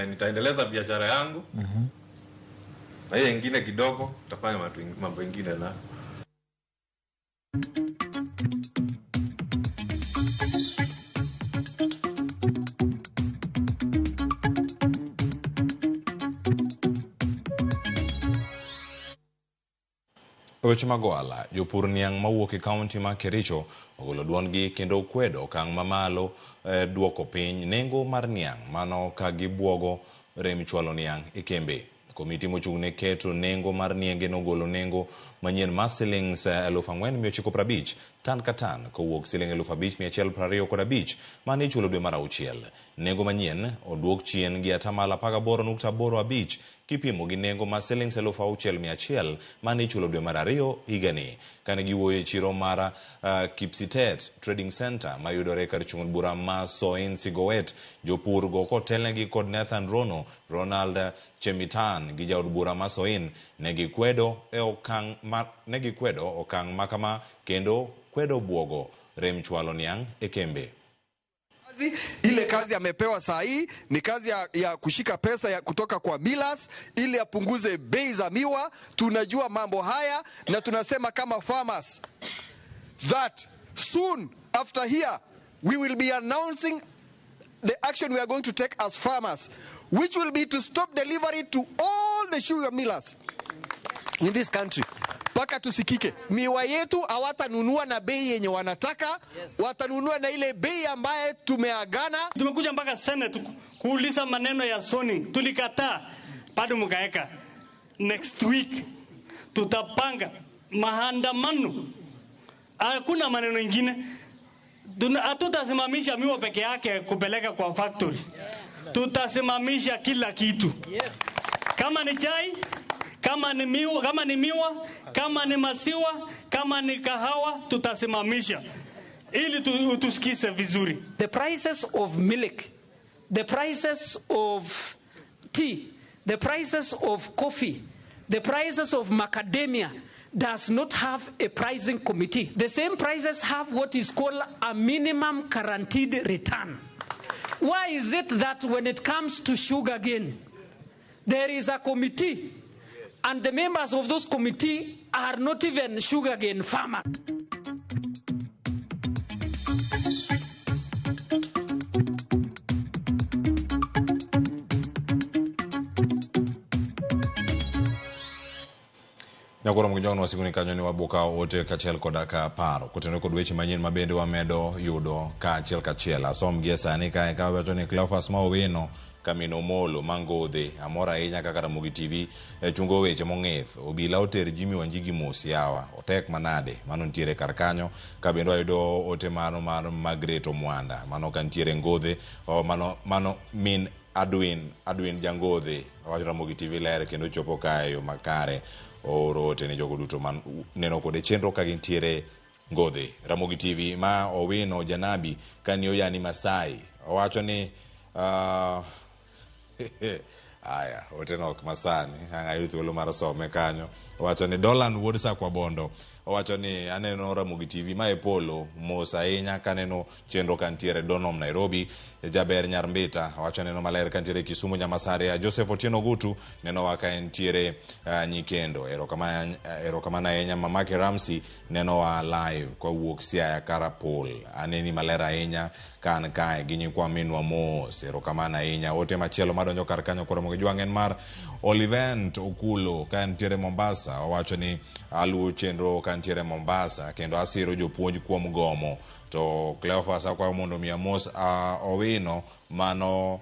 Nitaendeleza biashara yangu. Na hiyo nyingine kidogo tutafanya mambo mengine na Weche mag ohala, jopur niang' mawuok e kaunti ma Kericho ogolo duondgi kendo kwedo okang' mamalo duoko piny nengo mar niang' mano ka gibuogo rem chwalo niang' e kembe. Komiti mochung' ne keto nengo mar nienge nogolo nengo manyien mar silings 4,950 tan ka tan kowuok siling 5,125 mane ichulo dwe mar auchiel. Nengo manyien oduok chien gi 18.85% kipimo gi nengo mar silings 6,100 mane ichulo dwe mar ariyo higani. Kane giwuoyo e chiro mar Kipsitet Trading Center mayudore kar chung' bura ma Soin Sigowet, jopur go kotelnegi kod Nathan Rono, Ronald Chemitan gi jaod bura ma Soin ne gikwedo okang' makama kendo kwedo buogo rem chwalo niang' e kembe. Ile kazi amepewa saa hii ni kazi ya kushika pesa ya kutoka kwa millers ili apunguze bei za miwa. Tunajua mambo haya na tunasema kama farmers that soon after here we will be announcing the action we are going to take as farmers, which will be to stop delivery to all the sugar millers in this country mpaka tusikike. Miwa yetu hawatanunua na bei yenye wanataka, yes. Watanunua na ile bei ambaye tumeagana. Tumekuja mpaka Senate kuuliza maneno ya zoning, tulikataa, bado mkaeka. Next week tutapanga maandamano, hakuna maneno ingine. Hatutasimamisha miwa peke yake kupeleka kwa factory, tutasimamisha kila kitu. Kama ni chai, kama ni miwa, kama ni miwa, kama ni maziwa, kama ni kahawa, tutasimamisha ili tusikize vizuri. The prices of milk, the prices of tea, the prices of coffee, the prices of macadamia does not have a pricing committee. The same prices have what is called a minimum guaranteed return. Why is it that when it comes to sugar cane, there is a committee, and the members of those committee are not even sugarcane farmers? Nyakoro Mginjong wasikuni kanyo ni wabuka ote kachiel koda ka paro kotenore kod weche manyien ma bende wamedo yudo kaachiel kachiel. Asom gie sani kae ka wacho ni Cleophas Mawino Kamino Molo Mangodhe amor ahinya kaka Ramogi TV chungo weche mong'ith. Obila oter Jimmy Wanjigi mos yawa otek manade mano nitiere kar kanyo. Ka bende wayudo ote mano mar Margaret Omwanda mano ka nitiere Ngodhe mano min Adwin Jangodhe wacho Ramogi TV ler kendo chopo kae yo makare. Ooro ote ne jogo duto man neno kode chenro ka gintiere Ngodhe. Ramogi TV ma Owino Janabi kani oyani Masai owacho ni aya ote no ok masani ang' ayud thuolo mar some kanyo. Owacho ni Dolan wuod Sakwa Bondo owacho ni aneno Ramogi TV ma e polo mos ahinya kaneno chenro kantiere Donom Nairobi. Jaber Nyar Mbita owacho neno maler kantiere Kisumu Nyamasaria. Joseph Otieno Gutu neno wa ka entiere Nyikendo. Erokamano ahinya. Mamake Ramsey neno wa live kowuok Siaya Karapol. Aneni maler ahinya kan kae gi nyikwa minwa mos. Erokamano ahinya. Ote machielo madonjo kar kanyo koro Ramogi Jwang' en mar Olivent Okulo ka entiere Mombasa. Owacho ni aluwo chenro ka ntiere Mombasa kendo asiro jopuonj kuom gomo. To Cleophas akwayo mondo mi amos Owino mano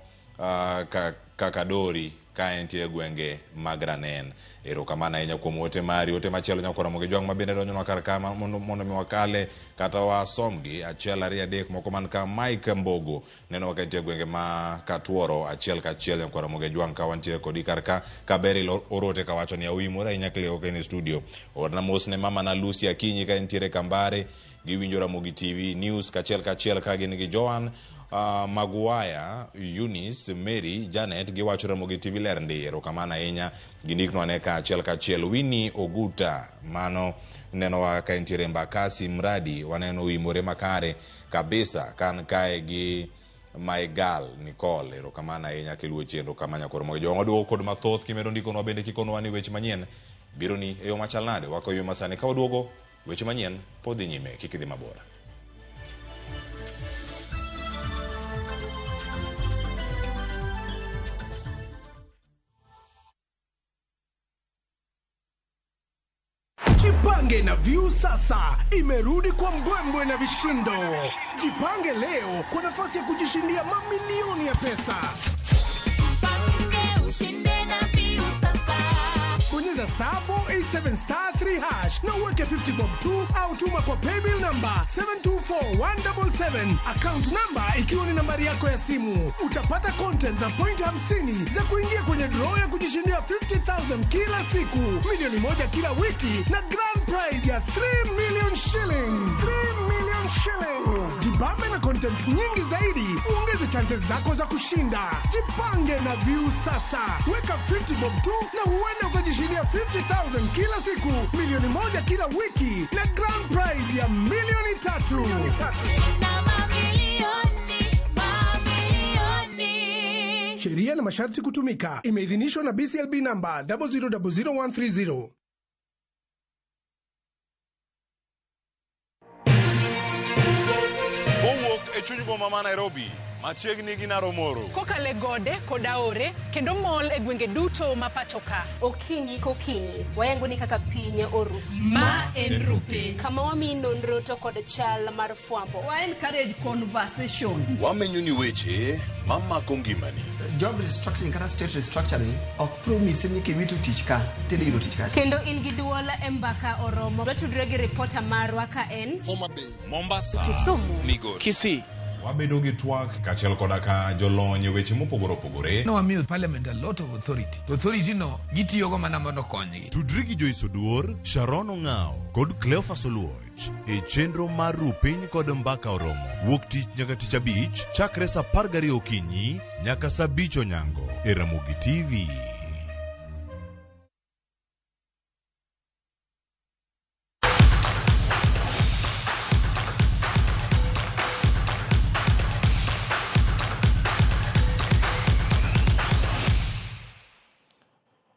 Kakadori ka entie gwenge mag Ranen. Erokamano ahinya kuom ote mari. Ote machielo nyakoro Ramogi Jwang' ma bende donjonwa kar ka mondo mi wakale kata wasomgi. 1 2 3 moko man ka Mike Mbogo neno ka entie gwenge ma Katuoro. 1 ka 1 nyakoro Ramogi Jwang' ka wantie kodi kar ka. Kaberil orote kawacho ni awimore ahinya Cleo ka en e studio. Orna mos ne mama na Lucy Akinyi ka entiere Kambare. Giwinjo Ramogi TV News kachiel kachiel ka gin gi Joan Maguaya, Eunice, Mary, Janet giwacho Ramogi TV ler ndi. Erokamano ahinya. Gindiknwa ne kaachiel kachiel. Winnie Oguta mano nenowa ka entiere Mbakasi Mradi waneno oimore makare kabisa kan kae gi my girl Nicole. Erokamano ahinya kiluwo chenro kama nyakoro Ramogi Jwang'. Waduogo kod mathoth kimedo ndikonwa bende kikonwa ni weche manyien biro ni e yo machal nade. Wako yo masani ka waduogo weche manyien pod dhi nyime, kik idhi mabor. Jipange na View sasa imerudi kwa mbwembwe na vishindo. Jipange leo kwa nafasi ya kujishindia mamilioni ya pesa. Jipange ushinde na View sasa. Bonyeza *487*3# na uweke 50 bob 2 au tuma kwa paybill number 724177, account number ikiwa ni nambari yako ya simu. Utapata content na point 50 za kuingia kwenye draw ya kujishindia 50,000 kila siku, milioni 1 kila wiki na grand prize ya 3 million shillings. 3 million shillings. Jibambe na content nyingi zaidi, uongeze chances zako za kushinda. Jipange na View sasa. Weka 50 bob 2 na huenda ukajishindia 50,000 kila siku, milioni 1 kila wiki na grand prize ya milioni 3. Shinda mamilioni, mamilioni. Sheria na masharti kutumika. Imeidhinishwa na BCLB number 0000130. Kowuok e chuny boma ma Nairobi, machiegni gi Naromoro. Kokalo e gode kod aore kendo mol e gwenge duto ma pacho ka. Okinyi kokinyi wayango ni kaka piny oru. Ma en Rupiny. Kama wamiyi nonro to kod chal mar fwambo. Wa encourage conversation. Wamenyo ni weche mamako ngimani. Job restructuring kata state restructuring ok promise ni kiwito tich ka tidhi yudo tich kacha. Kendo in gi duol e mbaka oromo. Watudre gi ripota marwa ka en Homa Bay, Mombasa, Kisumu, Migori, Kisii. Wabedo gi twak kaachiel koda ka jolony e weche mopogore opogore. Nowamiyo parliament a lot of authority. To authority no gitiyogo mana mondo okonygi. Tudri gi Joyce Oduor, Sharon Ong'ao kod Cleophas Oluoch e chenro mar Rupiny kod Mbaka Oromo wuok tich nyaka tich abich chakre saa 12 okinyi nyaka saa 5 onyango e Ramogi TV.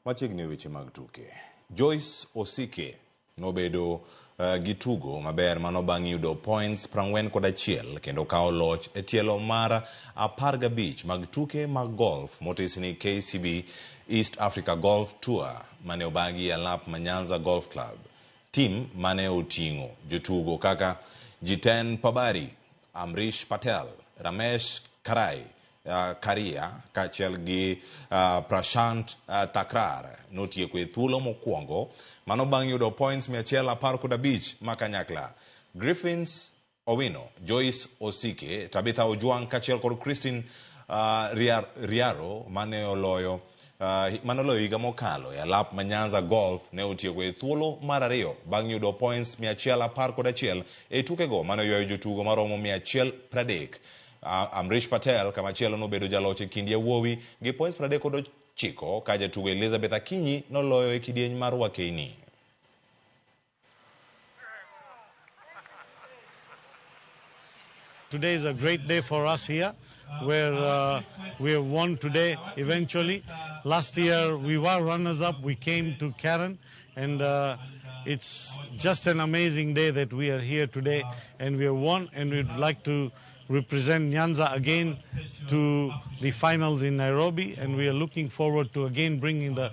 Machiegni weche mag tuke. Joyce Osike nobedo gi tugo maber mano bang' yudo points 41 kendo kawo loch e tielo mar 15 mag tuke mag golf motis ni KCB East Africa Golf Tour mane obagi e alap ma Nyanza Golf Club. Tim mane oting'o jotugo kaka Jiten Pabari, Amrish Patel, Ramesh Karai, Karia kaachiel gi Prashant Thakrar notieko e thuolo mokwongo mano bang' yudo points 115 ma kanyakla. Griffins Owino, Joyce Osike, Tabitha Ojwang kaachiel kod Christine Riaro mane oloyo higa mokalo e alap ma Nyanza Golf ne otieko e thuolo mar ariyo bang' yudo points 111 e tukego mane oywayo jotugo maromo 130. Amrish Patel kamachielo nobedo jaloch e kind yawuowi gi points 39 ka jatugo Elizabeth Akinyi noloyo e kidieny mar Wakeini. Today is a great day for us here, where we have won today eventually. Last year we were runners-up, we came to Karen, and it's just an amazing day that we are here today, and we have won, and we'd like to represent Nyanza again to the finals in Nairobi, and we are looking forward to again bringing the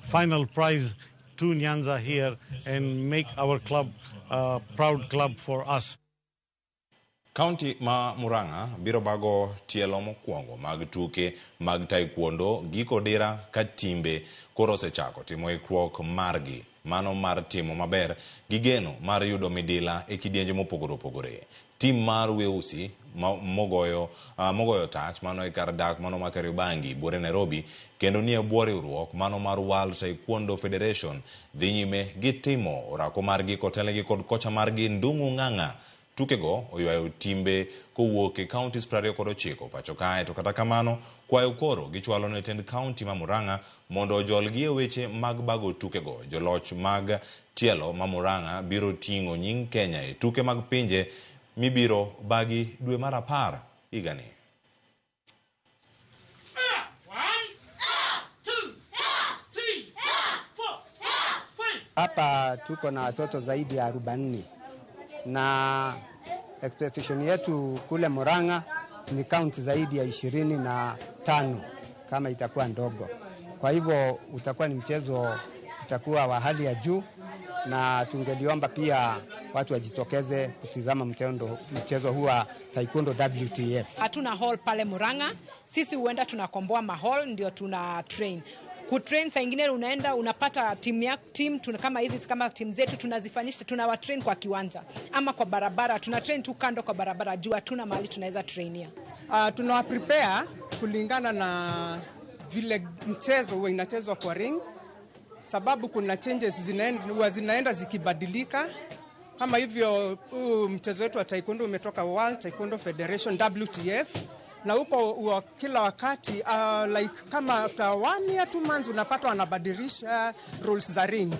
final prize to Nyanza here and make our club a proud club for us. Kaunti ma Murang'a biro bago tielo mokwongo mag tuke mag taekwondo giko dira ka timbe koro osechako timo ikruok margi mano mar timo maber gi geno mar yudo midila e kidienje mopogore opogore. Tim mar Weusi mogoyo tach mano e kar dak mano ma Kariobangi buore Nairobi kendo nie bwo riwruok mano mar World Taekwondo Federation dhi nyime gi timo orako margi kotelnegi kod kocha margi Ndung'u Ng'ang'a. Tukego oywayo timbe kowuok e counties 29 pacho kae, to kata kamano kwayo koro gichwalo ne tend county ma Murang'a mondo ojolgi e weche mag bago tukego. Joloch mag tielo ma Murang'a biro ting'o nying Kenya e tuke mag pinje mibiro bagi dwe mar 10 higani. Hapa tuko na watoto zaidi ya 40 na expectation yetu kule Murang'a ni county zaidi ya 25 kama itakuwa ndogo. Kwa hivyo utakuwa ni mchezo utakuwa wa hali ya juu, na tungeliomba pia watu wajitokeze kutizama mchezo huu wa Taekwondo WTF. Hatuna hall pale Murang'a, sisi huenda tunakomboa mahall ndio tuna train. Kutrain saa ingine unaenda unapata timu ya team tuna, kama hizi kama timu zetu tunazifanyisha, tunawatrain kwa kiwanja ama kwa barabara, tuna train tu kando kwa barabara juu hatuna mahali tunaweza trainia. Tunawa prepare kulingana na vile mchezo huwa inachezwa kwa ring, sababu kuna changes zinaenda zikibadilika. Kama hivyo mchezo wetu wa Taekwondo umetoka World Taekwondo Federation WTF, na huko kila wakati like kama after 1 year 2 months unapata wanabadilisha rules za ring.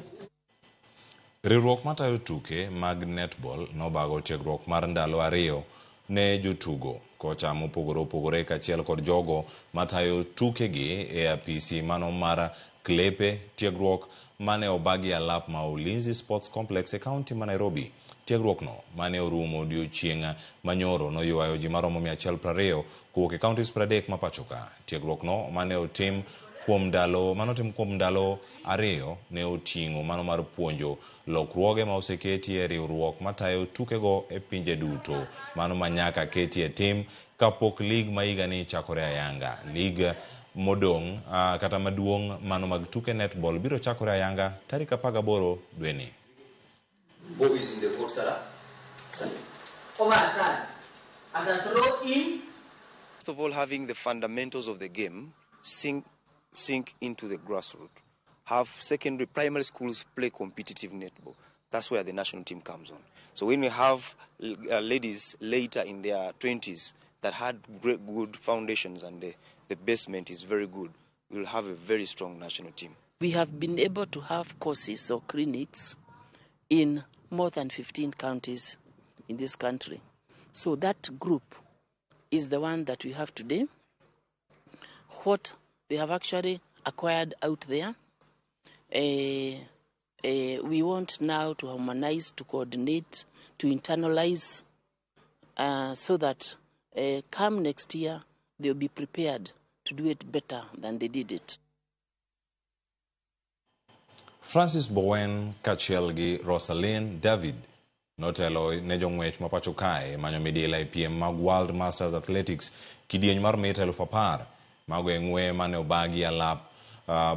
Riwruok matayo tuke mag netball nobago tiegruok mar ndalo 2 ne jotugo, kocha mopogore opogore kaachiel kod jogo matayo tukegi e apisi mano mar Klepe. Tiegruok mane obagi alap ma Ulinzi Sports Complex e kaunti ma Nairobi. Tiegruokno mane orumo odiochieng' manyoro noywayo ji maromo 120 kowuok e counties 30 ma pachoka. Tiegruokno mane otim kuom ndalo manotim kuom ndalo 2 ne oting'o mano mar puonjo lokruoge ma oseketi e riwruok matayo tukego e pinje duto. Mano ma nyaka keti e tim kapok lig ma higani chakore ayanga. Lig modong' kata maduong' mano mag tuke netball biro chakore ayanga tarik 18 dweni. Who is in the court, Sarah? Over a third. At a throw in. First of all, having the fundamentals of the game sink into the grassroots. Have secondary, primary schools play competitive netball. That's where the national team comes on. So when we have ladies later in their 20s that had great, good foundations and the basement is very good, we'll have a very strong national team. We have been able to have courses or clinics in more than 15 counties in this country. So that group is the one that we have today. What they have actually acquired out there, we want now to harmonize, to coordinate, to internalize, so that come next year, they'll be prepared to do it better than they did it. Francis Bowen kaachiel gi Rosaline David notelo ne jong'wech ma pacho kae manyo midila e piem mag World Masters Athletics kidieny mar mita 10,000. Mago e ng'we mane obagi alap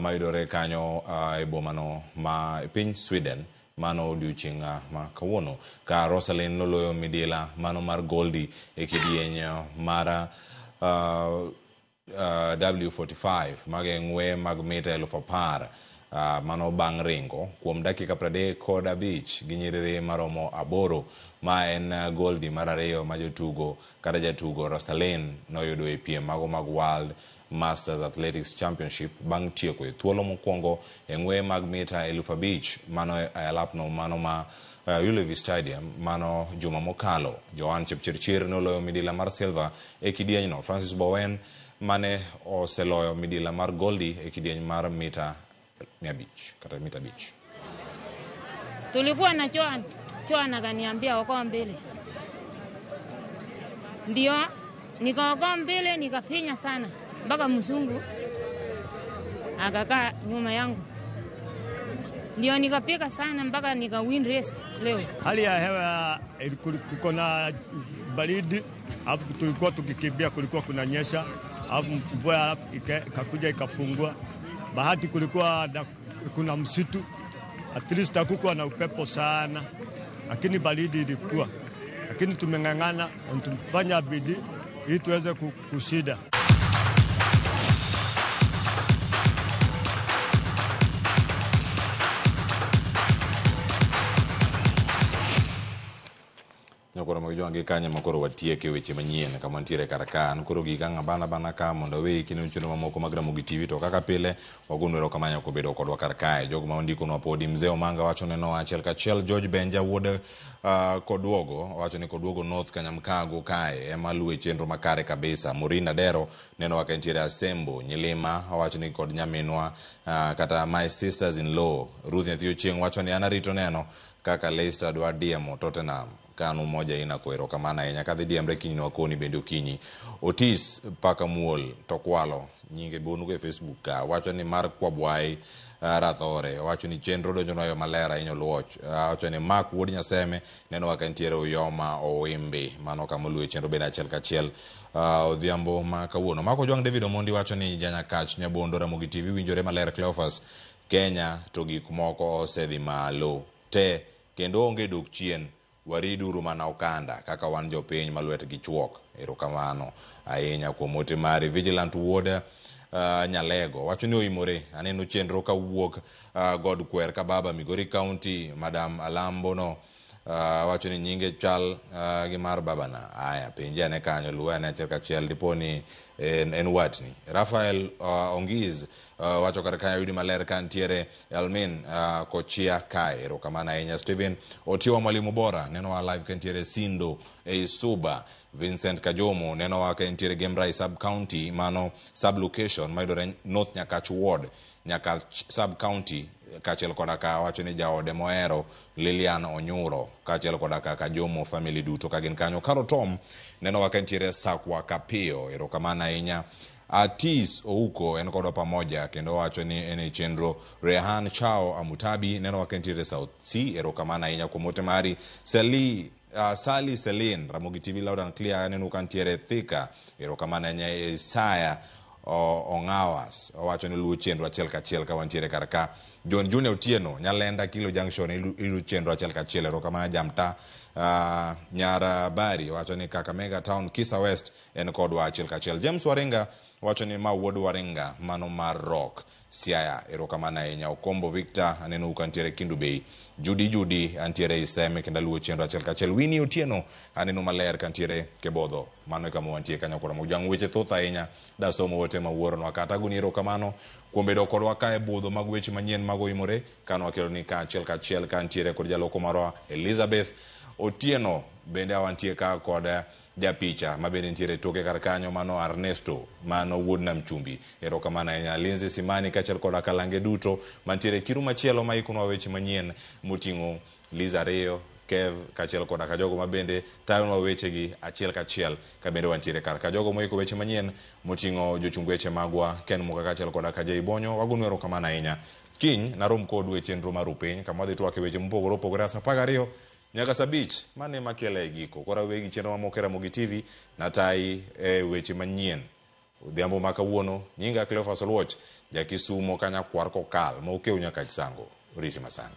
mayudore kanyo e bomano ma piny Sweden mano odiochieng' ma kawuono ka Rosaline noloyo midila mano mar goldi e kidieny mar W45 mago e ng'we mag mita 10,000. Mano bang' ringo kuom dakika 35 gi nyiriri maromo 8 ma en goldi mar 2 ma jotugo kata jatugo Rosaline noyudo e piem mago mag World Masters Athletics Championship bang' tieko e thuolo mokwongo e ng'we mag mita 5,000 mano e alapno mano ma Ullevi Stadium mano juma mokalo. Joan Chepchirchir noloyo midila mar silver e kidienyno. Francis Bowen mane oseloyo midila mar goldi e kidieny mar mita 500 kata mita 5. Tulikuwa na Joan, Joan akaniambia okoa mbele. Ndio nikaokoa mbele nikafinya sana mpaka mzungu akakaa nyuma yangu. Ndio nikapiga sana mpaka nika win race leo. Hali ya hewa kuko na baridi, alafu tulikuwa tukikimbia kulikuwa kunanyesha, alafu mvua alafu ikakuja ikapungua. Bahati kulikuwa kuna msitu, at least hakukuwa na upepo sana, lakini baridi ilikuwa. Lakini tumeng'ang'ana na tumefanya bidii ili tuweze kushinda. Nyakoro mag jwangi kanye makoro watieke weche manyien kama ntiere kar ka. An koro gika ng'abana bana ka mondo aweyi kine chenro mamoko mag Ramogi TV to kaka pile wagono erokamano kobedo kodwa kar kae. Jogo ma ondikonwa podi Mzee Omanga wacho neno achiel kachiel. George Benja wuod Koduogo wacho ni Koduogo North Kanyamkago kae ema luwe chenro makare kabisa. Maureen Adero neno waka ntiere Asembo Nyilima wacho ni kod nyaminwa kata my sisters in law. Ruth Nyathi Ochieng wacho ni an arito neno kaka Leicester dwa diemo Tottenham. Kanu moja ina kwero kamana ahinya kadhi diemre kiny wakoni bende okinyi. Otis Paka Muol Tokwalo nyinge bonugo e Facebook ka wacho ni mar Kwabwai Rathore wacho ni chenro donjonwa yo maler ahinya Oluoch. Wacho ni Mark wuod Nyaseme neno waka ntiere Uyoma Owimbi mano kama oluwe chenro bende achiel kachiel odhiambo ma kawuono. Mako Jwang' David Omondi wacho ni Janyakach Nyabondo Ramogi TV winjore maler Cleophas Kenya to gik moko osedhi malo te kendo onge dok chien. Wariduru mana okanda kaka wan jopiny ma lwetgi chuok. Erokamano ahinya kuom ote mari. Vigilant wuod Nyalego wacho ni oimore aneno chenro kawuok God Kwer Kababa Migori County. Madam Alambo no wacho ni nyinge chal gi mar babana. Aya penje ane kanyo luwe ane achiel kachiel dipo ni en watni. Rafael Ongiz wacho kar kanyo yudi maler ka ntiere Elmin Kochia kae. Erokamano ahinya. Steven Otiwa mwalimu bora neno wa live ka ntiere Sindo e Suba. Vincent Kajomo neno wa ka ntiere Gemrai sub county mano sub location mayudore North Nyakach ward Nyakach sub county kaachiel koda ka wacho ni jaode mohero Lilian Onyuro kaachiel koda ka Kajomo family duto ka gin kanyo. Karo Tom nenowa ka ntiere Sakwa Kapiyo, erokamano ahinya. Atis Ouko en kodwa pamoja kendo owacho ni en e chenro. Rehan Chao Amutabi nenowa ka entiere South C, erokamano ahinya kuom ote mari. Seli Sally Selin, Ramogi TV loud and clear, aneno ka ntiere Thika, erokamano ahinya. Isaya Ong'awas owacho ni luwo chenro achiel kachiel ka wantiere kar ka. John Junior Otieno, Nyalenda Kilo Junction, ilu chenro achiel kachiel, erokamano jamta. Nyarabari wacho ni Kakamega Town, Kisa West en kodwa achiel kachiel. James Waringa wacho ni ma wuod Waringa mano mar Rock Siaya, erokamano ahinya. Okombo Victor aneno ka ntiere Kindu Bay. Judy Judy antiere Iseme kendo aluwo chenro achiel kachiel. Winnie Otieno aneno maler kantiere Kebodho. Mano e kama wantie kanyo kod Mojang. Weche thoth ahinya dasomo ote ma wuoronwa kata agoni erokamano kuom bedo kodwa ka e budho mag weche manyien mag oimore kano wakelo ni ka achiel kachiel ka ntiere kod jaloko marwa Elizabeth Otieno bende awantie ka kod japicha ma bende nitiere toke kar kanyo mano Ernesto mano wuod Nam Chumbi. Erokamano ahinya Lindsay Simani kaachiel koda kalange duto mantiere kiru machielo ma ikonwa weche manyien moting'o Liz Ariyo, Kev kaachiel koda ka jogo ma bende tayonwa wechegi achiel kachiel ka bende wantiere kar ka jogo moiko weche manyien moting'o jochung weche magwa Ken Muka kaachiel koda ka Jay Bonyo wagonu erokamano ahinya. Kiny narom kodu e chenro mar Rupiny kama wadhi twak e weche mopogore opogore sa 12 nyaka sa 5 mane makela e giko. Koro awegi chenro mamoko e Ramogi TV natai e weche manyien. Odhiambo ma kawuono nyinga Cleophas Oluoch, jakisumo kanyakwar kokal ma okew nyaka Chisango. Oriti masani.